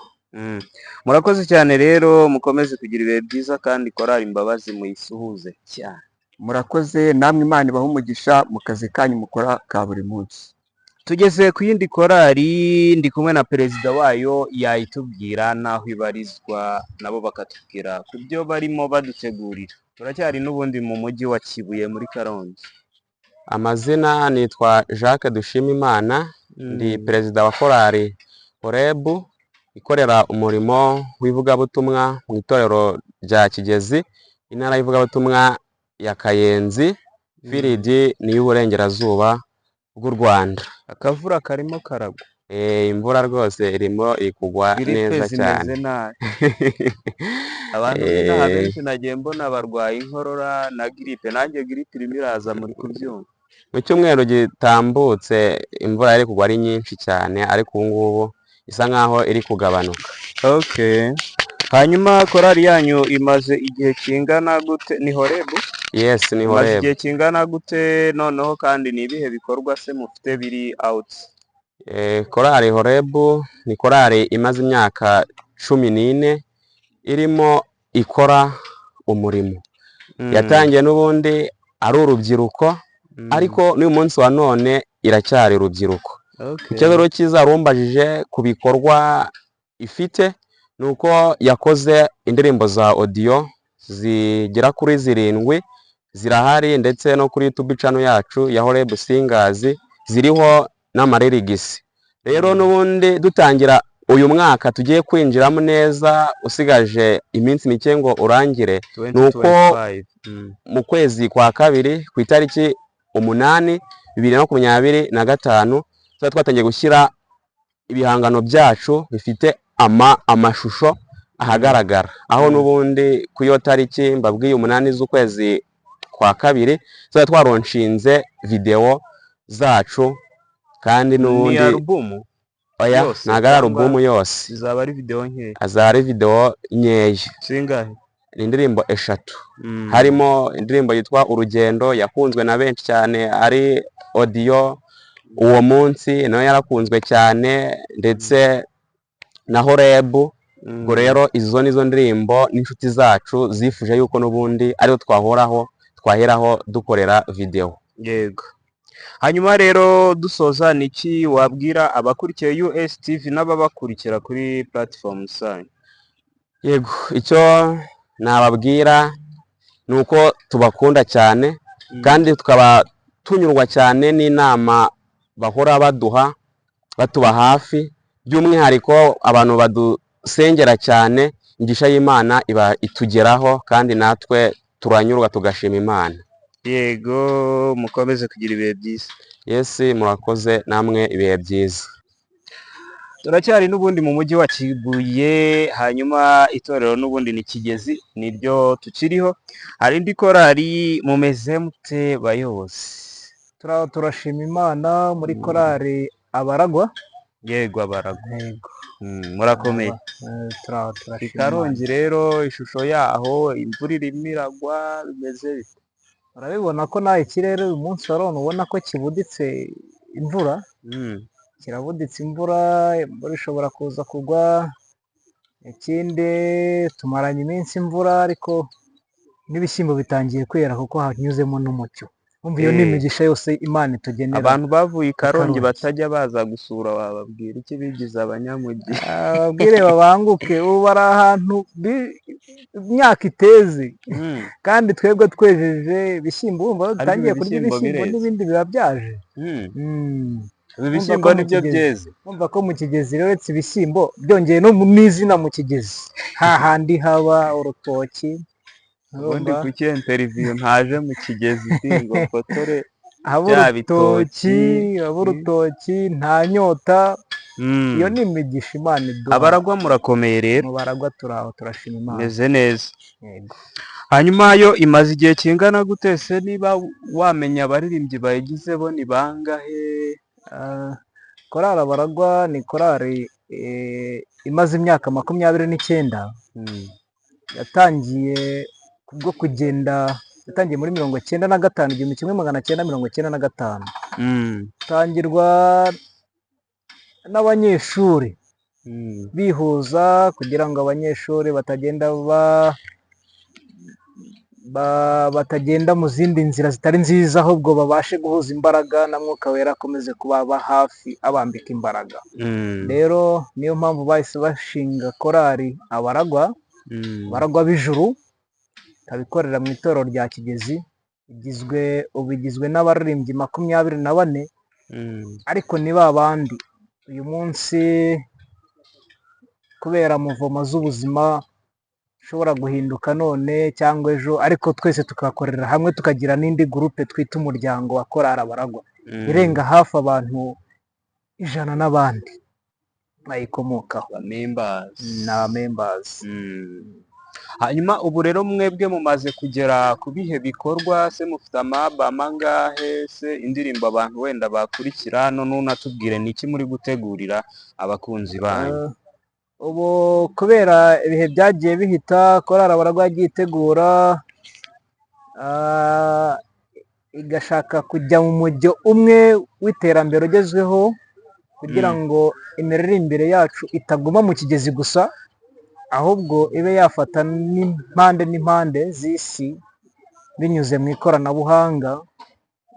Murakoze cyane rero, mukomeze kugira ibihe byiza, kandi Korali Imbabazi muyisuhuze cyane. Murakoze namwe, Imana ibahe umugisha mu kazi kanyu mukora ka buri munsi. Tugeze ku yindi korali, ndi kumwe na perezida wayo, yayitubwira n'aho ibarizwa, nabo bakatubwira ku byo barimo badutegurira. Turacyari n'ubundi mu mujyi wa Kibuye muri Karongi. Amazina nitwa Jacques Dushimimana, ndi perezida wa korali Horebu ikorera umurimo w'ivugabutumwa mu itorero rya Kigezi, intara y'ivugabutumwa ya Kayenzi, field ni iy'uburengerazuba bw'u Rwanda. Akavura karimo karagwa. Imvura rwose irimo iri kugwa Grippe neza zimeze cyane. nabi. Abantu b'inaha benshi nagiye mbona barwaye inkorora na grippe, nanjye grippe irimo iraza, muri kubyumva. Mu cyumweru gitambutse imvura yari kugwa ari nyinshi cyane, ariko ubu ngubu isa nkaho iri kugabanuka. Okay. Hanyuma korali yanyu imaze igihe kingana gute? Ni Horebu? Yes, ni Imaze Horebu. igihe kingana gute? Noneho kandi ni ibihe bikorwa se mufite biri out? Korali Horebu ni korali imaze imyaka 14 irimo ikora umurimo. Yatangiye n'ubundi ari urubyiruko, ariko n'uyu munsi wa none iracyari urubyiruko. Icyo rero cyiza warumbajije ku bikorwa ifite ni uko yakoze indirimbo za audio zigera kuri 7 zirahari, ndetse no kuri YouTube channel yacu ya Horebu Singers ziriho n'ama lyrics. Rero n'ubundi dutangira uyu mwaka tugiye kwinjiramo neza, usigaje iminsi mike ngo urangire, ni uko 2025. Mu kwezi kwa kabiri ku itariki 8 2025 tuba twatangiye gushyira ibihangano byacu bifite amashusho ahagaragara, aho n'ubundi ku iyo tariki mbabwiye 8 z'ukwezi kwa kabiri tuzaba twalaunchinze videwo zacu kandi Ni n'ubundi alubumu Oya, yose ntabwo ari cyangwa alubumu yose. Zizaba ari videwo nkeya? Azaba ari videwo nkeya. Zingahe? Ni indirimbo 3, harimo indirimbo yitwa Urugendo yakunzwe na benshi cyane ari audio, uwo munsi nayo yarakunzwe cyane, ndetse na Horebu. Ubwo rero izo nizo ndirimbo n'inshuti zacu zifuje yuko n'ubundi ariyo twaheraho dukorera videwo. Yego. Hanyuma rero dusoza, ni iki wabwira abakurikiye USTV n'ababakurikira kuri platform zanyu? Yego, icyo nababwira ni uko tubakunda cyane kandi tukaba tunyurwa cyane n'inama bahora baduha, batuba hafi, by'umwihariko abantu badusengera cyane, imigisha y'Imana iba itugeraho kandi natwe turanyurwa tugashima Imana. Yego, mukomeze kugira ibihe byiza. Yes, murakoze namwe, ibihe byiza. Turacyari n'ubundi mu mujyi wa Kibuye, hanyuma itorero n'ubundi ni Kigezi, niryo tukiriho. Hari indi korali, mumeze mute bayobozi? Turashima Imana muri korali Abaragwa. Yego, Abaragwa. Yego. Murakomeye. Turaho, turashima I Karongi Imana. Rero ishusho yaho, imvura irimo iragwa, bimeze bite? Urabibona ko nawe ikirere uyu munsi wa none ubona ko kibuditse imvura. Kirabuditse imvura, imvura ishobora kuza kugwa. Ikindi tumaranye iminsi imvura, ariko n'ibishyimbo bitangiye kwera kuko hanyuzemo n'umucyo. Umva, iyo ni imigisha yose Imana itugenera. Abantu bavuye i Karongi Karongi. batajya baza gusura wababwira iki, bigize abanyamujyi? Ababwire babanguke, ubu bari ahantu imyaka iteze kandi twebwe twejeje ibishyimbo, urumva Ariko dutangiye kurya ibishyimbo ibishyimbo bireze. N'ibindi biba byaje. Ibi bishyimbo nibyo byeze. Urumva ko mu Kigezi rero uretse ibishyimbo byongeye no n'izina mu Kigezi hahandi haba urutoki. Ubundi Urumva? Kuki interview ntaje mu Kigezi ngo mfotore Haba bya urutoki, bitoki? Haba urutoki, nta nyota. Iyo ni imigisha Imana iduha. Abaragwa murakomeye rero. Mu Baragwa turi aho, turashima Imana. Meze neza. Yego. Hanyuma yo imaze igihe kingana gute se? Niba wamenya abaririmbyi bayigize bo ni bangahe? Korali Abaragwa ni korali imaze imyaka 29. Yatangiye kubwo kugenda, yatangiye muri 95, 1995. Itangirwa n'abanyeshuri bihuza kugira ngo abanyeshuri batagenda Batagenda mu zindi nzira zitari nziza, ahubwo babashe guhuza imbaraga na Mwuka Wera akomeze kubaba hafi abambika imbaraga. Rero niyo mpamvu bahise bashinga korali Abaragwa, Abaragwa b'Ijuru, ikaba ikorera mu itorero rya Kigezi, ubu igizwe n'abaririmbyi 24, ariko ni ba bandi uyu munsi kubera muvoma z'ubuzima ushobora guhinduka none cyangwa ejo, ariko twese tukakorera hamwe tukagira n'indi gurupe twita umuryango wa korali Abaragwa, irenga hafi abantu 100 n'abandi bayikomokaho. Ni abamembazi. Hanyuma ubu rero mwebwe mumaze kugera ku bihe bikorwa se, mufite amabama angahe se, indirimbo abantu wenda bakurikira, none unatubwire ni iki muri gutegurira abakunzi banyu? Ubu kubera ibihe byagiye bihita, korali Abaragwa yagiye itegura, igashaka kujya mu mujyo umwe w'iterambere ugezweho, kugira ngo imiririmbire yacu itaguma mu Kigezi gusa, ahubwo ibe yafata n'impande n'impande z'isi binyuze mu ikoranabuhanga.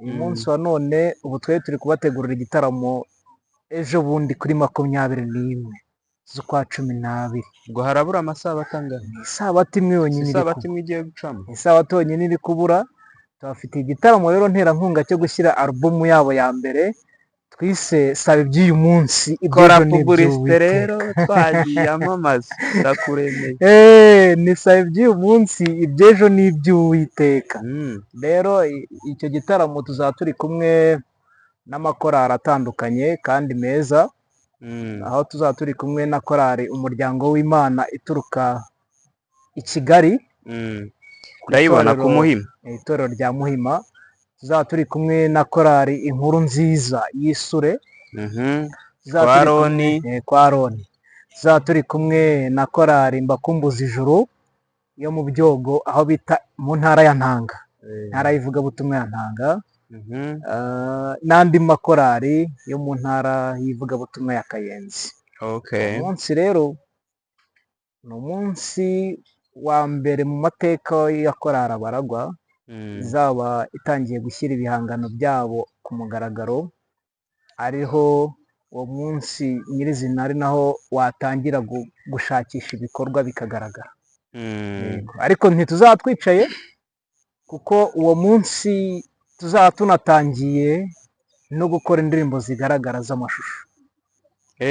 Uyu munsi wa none ubu twari turi kubategurira igitaramo ejo bundi kuri 21 z'ukwa 12. Ubwo harabura amasabato angahe? Ni isabato imwe yonyine iri Isabato kubura. imwe igiye gucamo. Ni isabato yonyine iri kubura. Tubafitiye igitaramo rero nterankunga cyo gushyira alubumu yabo ya mbere twise Saba iby'uyu munsi, Kora iby'ejo ni publicité rero, iby'Uwiteka. twagiye amamaza, ndakuremeye. Ni Saba iby'uyu munsi, iby'ejo ni iby'Uwiteka. Rero icyo gitaramo tuzaba turi kumwe n'amakorali atandukanye kandi meza, aho tuzaba turi kumwe na korali Umuryango w'Imana ituruka i Kigali. Ndayibona ku Muhima. Itorero rya Muhima. Tuzaba turi kumwe na korali Inkuru Nziza y'Isure. Kwa Roni. Kwa Roni. Tuzaba turi kumwe na korali Mbakumbuza Ijuru yo mu Byogo, aho bita mu ntara ya Ntanga, ntara y'ivugabutumwa ya Ntanga, n'andi makorali yo mu ntara y'ivugabutumwa ya Kayenzi. Uyu munsi rero ni umunsi wa mbere mu mateka ya korali Abaragwa izaba itangiye gushyira ibihangano byabo ku mugaragaro, ariho uwo munsi nyirizina ari naho watangira gushakisha ibikorwa bikagaragara. Ariko ntituzaba twicaye, kuko uwo munsi tuzaba tunatangiye no gukora indirimbo zigaragara z'amashusho.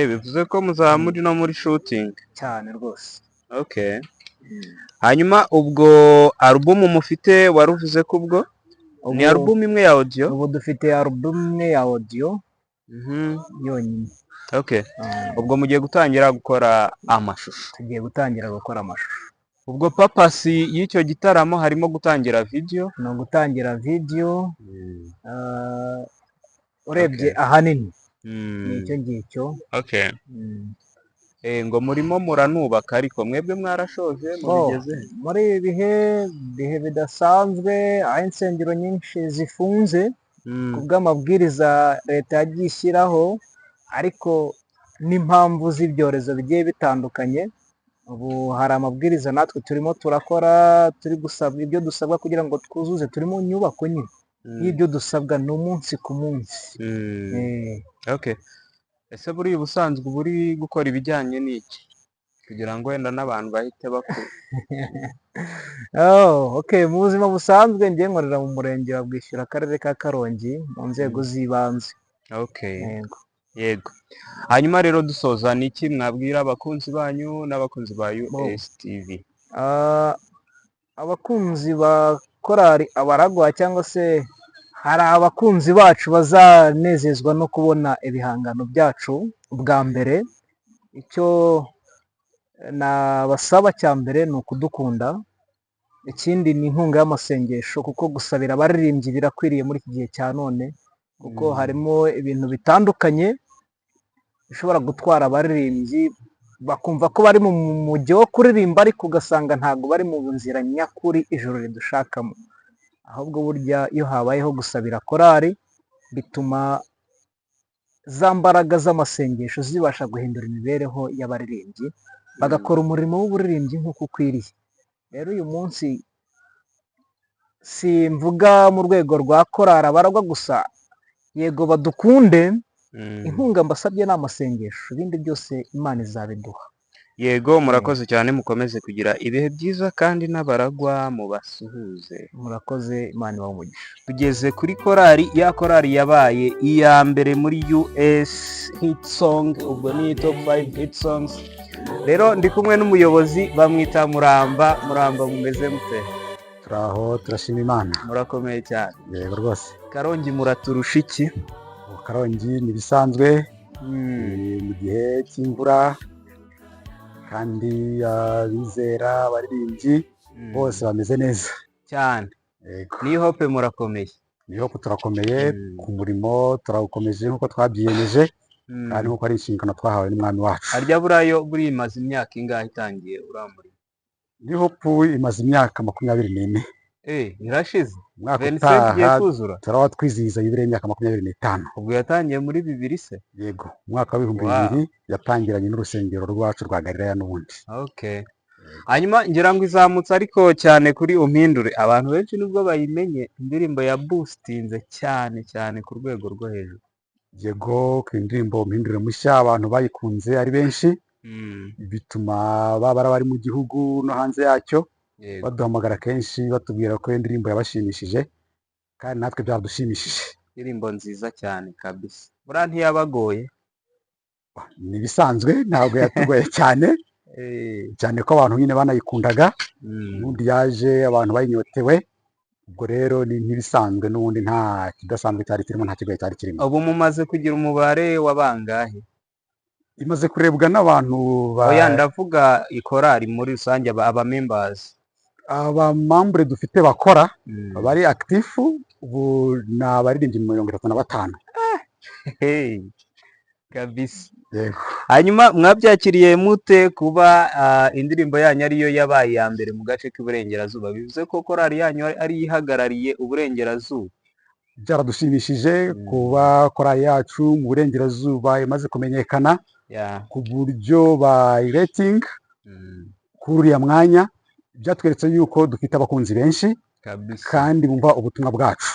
Bivuze ko muzaba muri no muri shooting. Cyane rwose. Hanyuma ubwo alubumu mufite waruvuze ko ubwo ni alubumu imwe ya audio? Ubu dufite alubumu imwe ya audio yonyine. Ubwo mugiye gutangira gukora amashusho. Tugiye gutangira gukora amashusho. Ubwo papasi y'icyo gitaramo harimo gutangira video? Ni ugutangira video, urebye ahanini ni icyo ngicyo. Ngo murimo muranubaka, ariko mwebwe mwarashoje mubigeze? Muri ibi bihe bidasanzwe, aho insengero nyinshi zifunze ku bw'amabwiriza leta yagiye ishyiraho, ariko n'impamvu z'ibyorezo bigiye bitandukanye, ubu hari amabwiriza natwe turimo turakora, turi gusabwa ibyo dusabwa kugira ngo twuzuze, turi mu nyubako nyine y'ibyo dusabwa ni umunsi ku munsi. Ese buriya ubusanzwe uba uri gukora ibijyanye n'iki kugira ngo wenda n'abantu bahite bakura? Mu buzima busanzwe njye nkorera mu murenge wa Bwishyura, akarere ka Karongi, mu nzego z'ibanze. Yego. Hanyuma rero dusoza, ni iki mwabwira abakunzi banyu n'abakunzi ba USTV? Abakunzi ba korali Abaragwa, cyangwa se hari abakunzi bacu bazanezezwa no kubona ibihangano byacu bwa mbere, icyo nabasaba cya mbere ni ukudukunda, ikindi ni inkunga y'amasengesho, kuko gusabira abaririmbyi birakwiriye muri iki gihe cya none, kuko harimo ibintu bitandukanye bishobora gutwara abaririmbyi bakumva ko bari mu mujyo wo kuririmba, ariko ugasanga ntabwo bari mu nzira nyakuri ijoro ridushakamo. Ahubwo burya iyo habayeho gusabira korali bituma za mbaraga z'amasengesho zibasha guhindura imibereho y'abaririmbyi, bagakora umurimo w'uburirimbyi nk'uko ukwiriye. Rero uyu munsi Simvuga mu rwego rwa korari Abaragwa gusa, yego badukunde. Inkunga mbasabye ni amasengesho, ibindi byose Imana izabiduha. Yego, murakoze cyane, mukomeze kugira ibihe byiza kandi n'abaragwa mubasuhuze. Murakoze, Imana ibahe umugisha. Tugeze kuri korali, ya korali yabaye iya mbere muri US hit song, ubwo ni top 5 hit songs. Rero ndi kumwe n'umuyobozi, bamwita Muramba. Muramba, mumeze mute? Turaho, turashima Imana. Murakomeye cyane? Yego rwose. Karongi muraturusha iki? Karongi ni ibisanzwe, ni mu gihe cy'imvura kandi abizera, abaririmbyi bose bameze neza. Cyane. Yego. New Hope murakomeye? New Hope turakomeye, ku murimo turawukomeje nk'uko twabyiyemeje kandi nk'uko ari inshingano twahawe n'Umwami wacu. Harya buriya buriya imaze imyaka ingahe itangiye uriya murimo? New Hope imaze imyaka 24. Eh, irashize. Umwaka 25 igiye utaha kuzura. Turaba twizihiza yubile y'imyaka 25. Ubwo yatangiye muri bibiri se? Yego, umwaka w'ibihumbi bibiri yatangiranye n'urusengero rwacu rwa Galilaya n'ubundi. Okay. Hanyuma ngira ngo izamutse ariko cyane kuri Umpindure. Abantu benshi nubwo bayimenye, indirimbo ya boostinze cyane cyane ku rwego rwo hejuru. Yego, ku indirimbo Umpindure Mushya abantu bayikunze ari benshi, bituma baba bari mu gihugu no hanze yacyo baduhamagara kenshi batubwira ko iyo ndirimbo yabashimishije, kandi natwe byaradushimishije. Indirimbo nziza cyane kabisa. Buriya ntiyabagoye? Ni ibisanzwe, ntabwo yatugoye cyane cyane ko abantu nyine banayikundaga, n'ubundi yaje abantu bayinyotewe. Ubwo rero ni nk'ibisanzwe n'ubundi, nta kidasanzwe cyari kirimo, nta kigoye cyari kirimo. Ubu mumaze kugira umubare wa bangahe? Imaze kurebwa n'abantu ba Oya, ndavuga ikorari muri rusange, aba members. Abamembres dufite bakora bari active ubu ni abaririmbyi 35. Hey, kabisa. Yego. Hanyuma mwabyakiriye mute kuba indirimbo yanyu ariyo yabaye iya mbere mu gace k'Iburengerazuba? Bivuze ko korali yanyu ariyo ihagarariye Uburengerazuba. Byaradushimishije kuba korali yacu mu Burengerazuba imaze kumenyekana ku buryo bayiretinga kuri uriya mwanya. Byatweretse yuko dufite abakunzi benshi kandi bumva ubutumwa bwacu,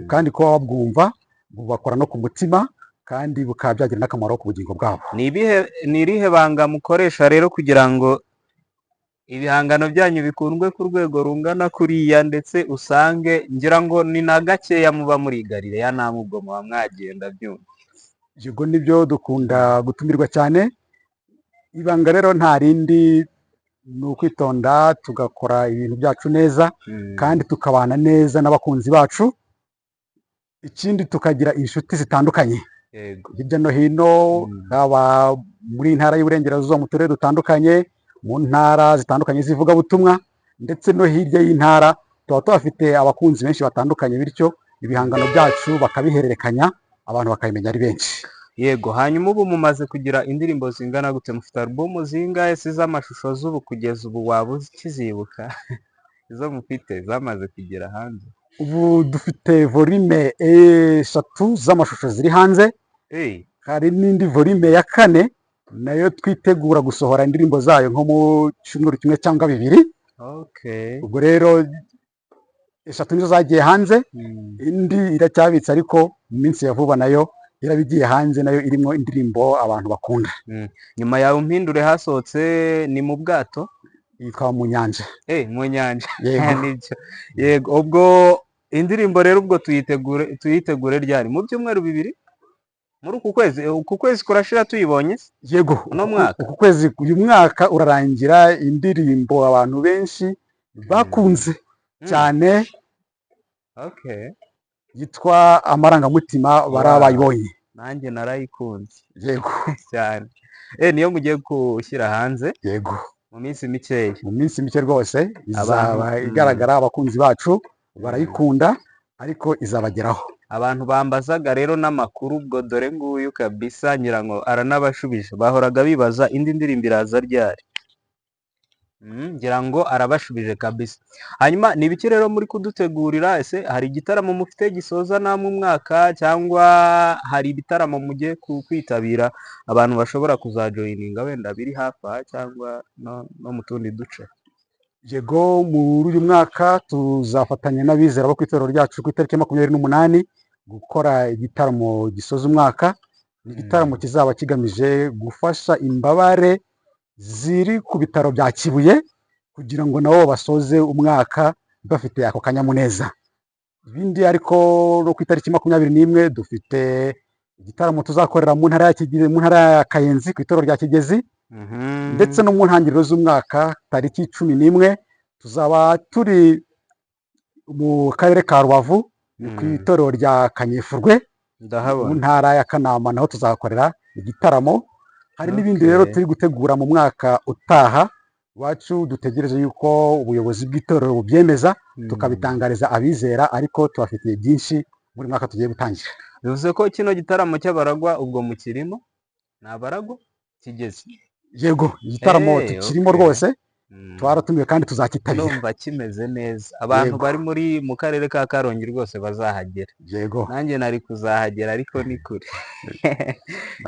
kandi kuba babwumva bubakora no ku mutima kandi bukaba byagira n'akamaro ku bugingo bwabo. Ni irihe banga mukoresha rero kugira ngo ibihangano byanyu bikundwe ku rwego rungana kuriya, ndetse usange ngira ngo ni na gakeya muba muri Galileya, namwe ubwo muba mwagenda byumva? Yego, nibyo, dukunda gutumirwa cyane. Ibanga rero nta rindi, ni ukwitonda tugakora ibintu byacu neza kandi tukabana neza n'abakunzi bacu. Ikindi, tukagira inshuti zitandukanye hirya no hino, haba muri Ntara y'Iburengerazuba mu turere dutandukanye, mu ntara zitandukanye z'ivugabutumwa, ndetse no hirya y'intara tuba tuhafite abakunzi benshi batandukanye, bityo ibihangano byacu bakabihererekanya, abantu bakabimenya ari benshi. Yego, hanyuma ubu mumaze kugira indirimbo zingana gute? Mufite album zingahe se z'amashusho z'ubu kugeza ubu, waba ukizibuka, izo mufite zamaze kugera hanze? Ubu dufite volume eshatu z'amashusho ziri hanze. Hari n'indi volume ya kane nayo twitegura gusohora indirimbo zayo nko mu cyumweru kimwe cyangwa 2. Ubwo rero eshatu nizo zagiye hanze, indi iracyabitse, ariko mu minsi ya vuba nayo iraba igiye hanze, nayo irimo indirimbo abantu bakunda. Nyuma yawe Umpindure hasohotse ni Mu Bwato? Yitwa Mu Nyanja. Eh, Mu Nyanja. Yego. Nibyo, yego. Ubwo indirimbo rero ubwo tuyitegure ryari? Mu byumweru 2, muri uku kwezi? Uku kwezi kurashira tuyibonye se? Yego. Uno mwaka? Uku kwezi, uyu mwaka urarangira indirimbo abantu benshi bakunze cyane yitwa Amarangamutima baraba bayibonye. Nanjye narayikunze. Yego. Cyane. Eh, niyo mugiye gushyira hanze? Yego. Mu minsi mikeya? Mu minsi mike rwose izaba igaragara, abakunzi bacu barayikunda, ariko izabageraho. Abantu bambazaga rero n'amakuru, ubwo dore nguyu kabisa, ngira ngo aranabashubije. Bahoraga bibaza indi ndirimbo iraza ryari. Ngira ngo arabashubije kabisa. Hanyuma ni ibiki rero muri kudutegurira? Ese hari igitaramo mufite gisoza namwe umwaka, cyangwa hari ibitaramo mugiye kwitabira abantu bashobora kuzajoyininga, wenda biri hafi aha cyangwa no mu tundi duce? Yego, muri uyu mwaka tuzafatanya n'abizera bo ku itorero ryacu ku itariki 28 gukora igitaramo gisoza umwaka. Ni igitaramo kizaba kigamije gufasha imbabare ziri ku bitaro bya Kibuye kugira ngo nabo basoze umwaka bafite ako kanyamuneza. Ibindi ariko, no ku itariki 21 dufite igitaramo tuzakorera mu ntara ya Kigezi, mu ntara ya Kayenzi, ku itorero rya Kigezi, ndetse no mu ntangiriro z'umwaka tariki 11 tuzaba turi mu karere ka Rubavu, ni ku itorero rya Kanyefurwe mu Ndahabona. ntara ya Kanama, naho tuzahakorera igitaramo. Hari n'ibindi rero turi gutegura mu mwaka utaha iwacu, dutegereje yuko ubuyobozi bw'itorero bubyemeza tukabitangariza abizera, ariko tubafitiye byinshi muri mwaka tugiye gutangira. Bivuze ko kino gitaramo cy'abaragwa ubwo mukirimo, ni abaragwa Kigezi? Yego, igitaramo tukirimo rwose, twaratumiwe kandi tuzakitabira. Ndumva kimeze neza. Abantu bari mu karere ka Karongi rwose bazahagera. Nanjye nari kuzahagera ariko ni kure.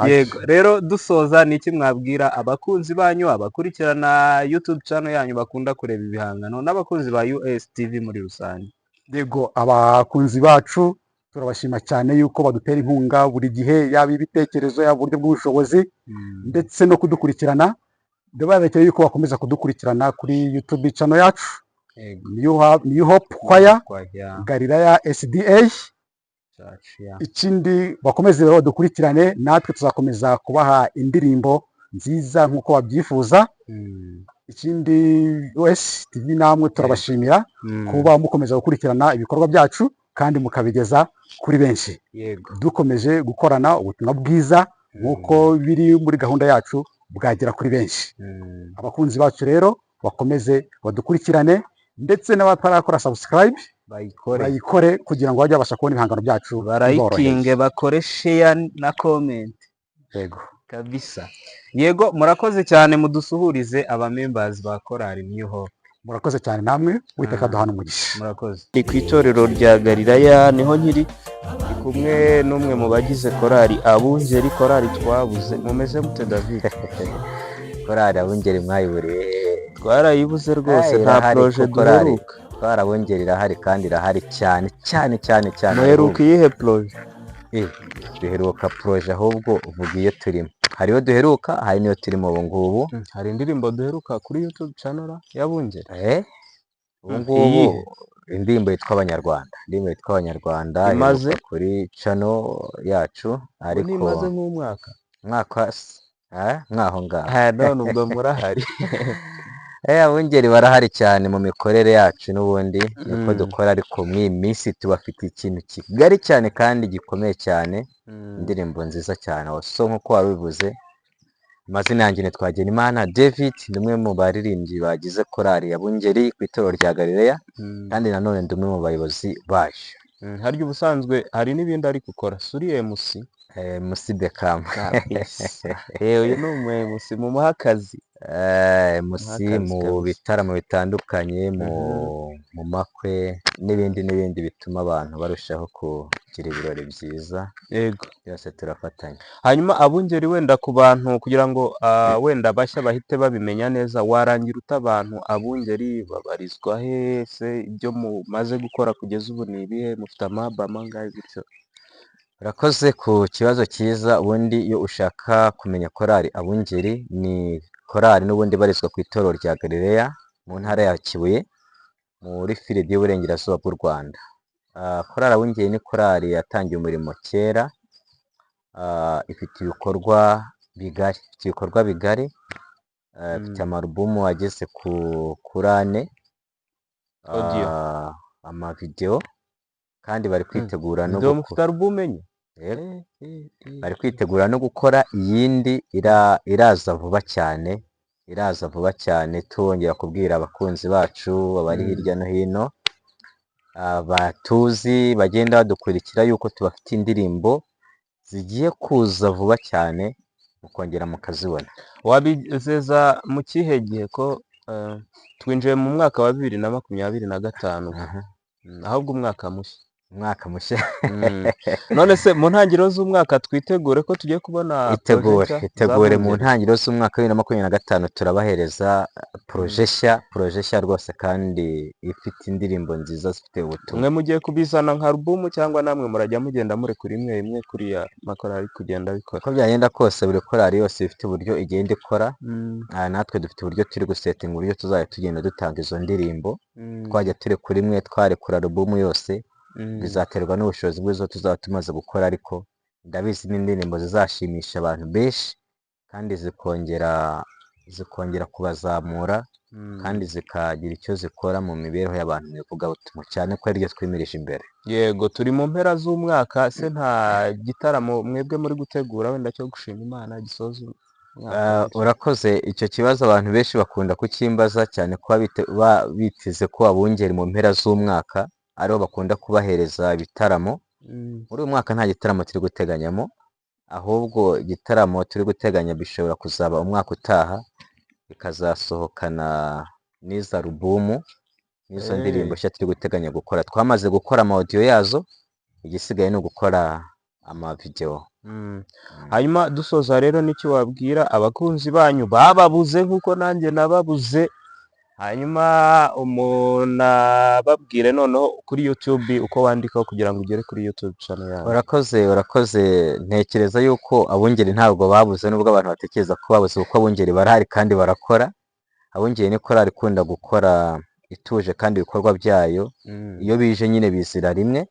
Yego, rero dusoza, ni iki mwabwira abakunzi banyu, abakurikirana YouTube channel yanyu, bakunda kureba ibihangano, n'abakunzi ba US TV muri rusange? Yego, abakunzi bacu turabashima cyane yuko badutera inkunga buri gihe, yaba ibitekerezo, yaba uburyo bw'ubushobozi, ndetse no kudukurikirana. Ndabarekeye yuko bakomeza kudukurikirana kuri YouTube channel yacu, New Hope Choir Galilaya SDA. Church, yeah. Ikindi, bakomeze badukurikirane, natwe tuzakomeza kubaha indirimbo nziza nk'uko babyifuza. Ikindi, US TV namwe turabashimira kuba mukomeza gukurikirana ibikorwa byacu kandi mukabigeza kuri benshi. Dukomeje gukorana, ubutumwa bwiza nk'uko biri muri gahunda yacu bwagera kuri benshi. Abakunzi bacu rero bakomeze badukurikirane, ndetse n'abatarakora subscribe bayikore, bayikore kugira ngo bajye babasha kubona ibihangano byacu biboroheye. Barayikinge, bakore share na comment. Yego. Kabisa. Yego, murakoze cyane, mudusuhurize abamembers ba korali New Hope. Murakoze cyane namwe, Uwiteka aduhana umugisha. Murakoze. Ni ku itorero rya Galilaya niho nkiri, ndi kumwe n'umwe mu bagize korali Abungeri, korali twabuze. Mumeze mute, David? Korali Abungeri mwayiburiye? Twarayibuze rwose. Eh, nta irahari projet kuko korali duheruka. Korali Abungeri irahari kandi irahari cyane cyane cyane cyane. Muheruka iyihe projet? Eh, duheruka projet, ahubwo uvuga iyo turimo. Hari iyo duheruka, hari n'iyo turimo ubu ngubu. Hari indirimbo duheruka kuri YouTube channel y'Abungeri? Eh, ubu ngubu Iyihe? indirimbo yitwa Abanyarwanda, indirimbo yitwa Abanyarwanda Imaze? iheruka kuri channel yacu, ariko Ntimaze nk'umwaka? Mwaka mwaho ngaho. Ah, none ubwo murahari? Eh, Abungeri barahari cyane mu mikorere yacu, n'ubundi niko dukora, ariko muri iyi minsi tubafitiye ikintu kigari cyane kandi gikomeye cyane, indirimbo nziza cyane. So nk'uko wabivuze, amazina yanjye ni Twagenimana David, ni umwe mu baririmbyi bagize korali ya Bungeri ku itorero rya Galileya, kandi nanone ndi umwe mu bayobozi bayo. Harya ubusanzwe hari n'ibindi ari gukora suri MC? MC Beckham. Kabisa. Eh, uyu ni umu MC, mumuhe akazi. MC Muhe akazi mu kabisa. bitaramo bitandukanye, mu makwe n'ibindi n'ibindi bituma abantu barushaho kugira ibirori byiza. Byose turafatanya. Hanyuma Abungeri, wenda ku bantu kugira ngo wenda bashya bahite babimenya neza, warangira ute abantu Abungeri babarizwa he se, ibyo mumaze gukora kugeza ubu ni ibihe, mufite ama album angahe gutyo? Urakoze ku kibazo cyiza. Ubundi iyo ushaka kumenya korali Abungeri, ni korali n'ubundi ibarizwa ku itorero rya Galileya mu ntara ya Kibuye, muri field y'Uburengerazuba bw'u Rwanda. Korali Abungeri ni korali yatangiye umurimo kera, ifite ibikorwa bigari, ifite ibikorwa bigari, ifite ama album ageze kuri 4, Audio. Amavidewo, kandi bari kwitegura no Video, mufite album 4? Yego. Bari kwitegura no gukora iyindi iraza vuba cyane, iraza vuba cyane. Tubongera kubwira abakunzi bacu abari hirya no hino, batuzi bagenda badukurikira, yuko tubafite indirimbo zigiye kuza vuba cyane, mukongera mukazibona. Wabizeza mu kihe gihe, ko twinjiye mu mwaka wa 2025, ahubwo umwaka mushya? Umwaka mushya. None se mu ntangiriro z'umwaka twitegure ko tugiye kubona Itegure, projet nshya itegure mu z'Abungeri? ntangiriro z'umwaka wa 2025 turabahereza projet nshya, projet nshya rwose kandi ifite indirimbo nziza zifite ubutumwa. Mwe mugiye kubizana nka album cyangwa namwe murajya mugenda murekura imwe imwe kuriya makorali kugenda bikora? Uko byagenda kose, buri korali yose ifite uburyo igenda ikora. Natwe dufite uburyo turi gusettinga, uburyo tuzajya tugenda dutanga izo ndirimbo. Twajya turekura imwe, twarekura album yose, bizaterwa n'ubushobozi bw'izo tuzaba tumaze gukora, ariko ndabizi n'indirimbo zizashimisha abantu benshi kandi zikongera kubazamura kandi zikagira icyo zikora mu mibereho y'abantu mu ivugabutumwa, cyane ko ariryo twimirije imbere. Yego, turi mu mpera z'umwaka, se nta gitaramo mwebwe muri gutegura wenda cyo gushima Imana gisoza umwaka? Urakoze. Icyo kibazo abantu benshi bakunda kukimbaza cyane, kuba biteze ko Abungeri mu mpera z'umwaka ariho bakunda kubahereza ibitaramo. Muri uyu mwaka nta gitaramo turi guteganyamo, ahubwo igitaramo turi guteganya bishobora kuzaba umwaka utaha, bikazasohokana n'izo album, n'izo ndirimbo nshya turi guteganya gukora. Twamaze gukora ama audio yazo, igisigaye ni ugukora amavideo. Hanyuma dusoza rero, n'icyo wabwira abakunzi banyu bababuze nk'uko nanjye nababuze, hanyuma umuntu ababwire noneho kuri YouTube uko wandikaho kugira ngo ugere kuri YouTube channel yawe. Urakoze, urakoze. Ntekereza yuko Abungeri ntabwo babuze, nubwo abantu batekereza ko babuze, kuko Abungeri barahari kandi barakora. Abungeri ni korali ikunda gukora ituje, kandi ibikorwa byayo iyo bije nyine bizira rimwe.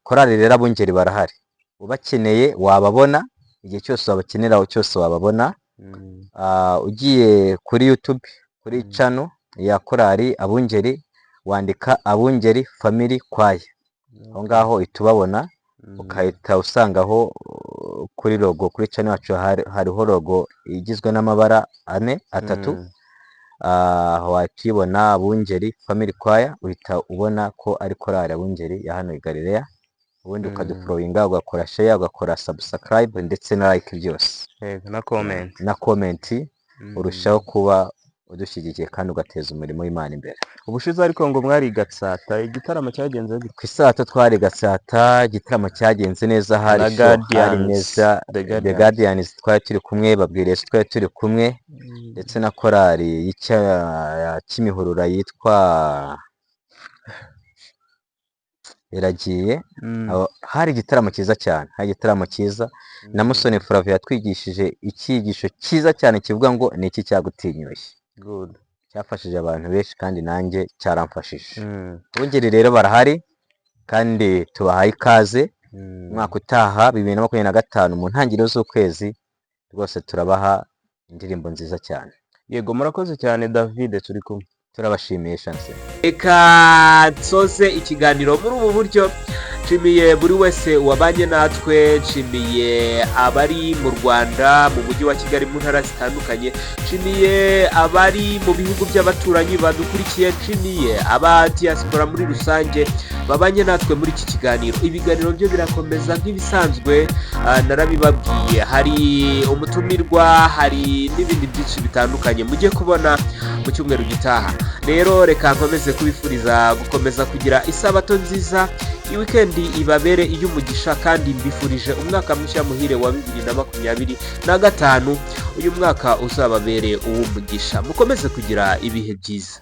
Korali rero Abungeri barahari, ubakeneye wababona, igihe cyose wabakenera cyose wababona. Ugiye kuri YouTube, kuri channel ya korali Abungeri, wandika Abungeri Family Choir, aho ngaho uhita ubabona, ukahita usangaho kuri logo, kuri channel yacu hariho logo igizwe n'amabara ane, atatu. Aho wahita uyibona, Abungeri Family Choir, uhita ubona ko ari korali Abungeri ya hano i Galileya. Ubundi ukadufollowinga, ugakora share, ugakora subscribe ndetse na like, byose. Yego, na comment. Na comment, urushaho kuba udushyigikiye kandi ugateza umurimo w'Imana imbere. Ubushize ariko ngo mwari Gatsata, igitaramo cyagenze gute? Ku Isabato twari Gatsata, igitaramo cyagenze neza, hari Na show, hari Guardians, neza. The The Guardians. Guardians twari turi kumwe, Babwire Yesu twari turi kumwe, ndetse na korali ya Kimihurura yitwa Iragiye. Hari igitaramo cyiza cyane, hari igitaramo cyiza na Musoni Flavie yatwigishije icyigisho cyiza cyane kivuga ngo ni iki cyagutinyuye. Good. Cyafashije abantu benshi kandi nanjye cyaramfashije. Abungeri rero barahari kandi tubahaye ikaze. Umwaka utaha 2025 mu ntangiriro z'ukwezi rwose turabaha indirimbo nziza cyane. Yego, murakoze cyane David, turi kumwe. Turabashimiye, Chance. Reka nsoze ikiganiro muri ubu buryo. Nshimiye buri wese wabanye natwe, nshimiye abari mu Rwanda, mu mujyi wa Kigali, mu ntara zitandukanye, nshimiye abari mu bihugu by'abaturanyi badukurikiye, nshimiye aba diaspora muri rusange babanye natwe muri iki kiganiro. Ibiganiro byo birakomeza nk'ibisanzwe, narabibabwiye, hari umutumirwa, hari n'ibindi byinshi bitandukanye mujye kubona mu cyumweru gitaha. Rero reka nkomeze kubifuriza gukomeza kugira isabato nziza, weekend ibabere iy'umugisha, kandi mbifurije umwaka mushya muhire wa 2025. Uyu mwaka uzababere uw'umugisha, mukomeze kugira ibihe byiza.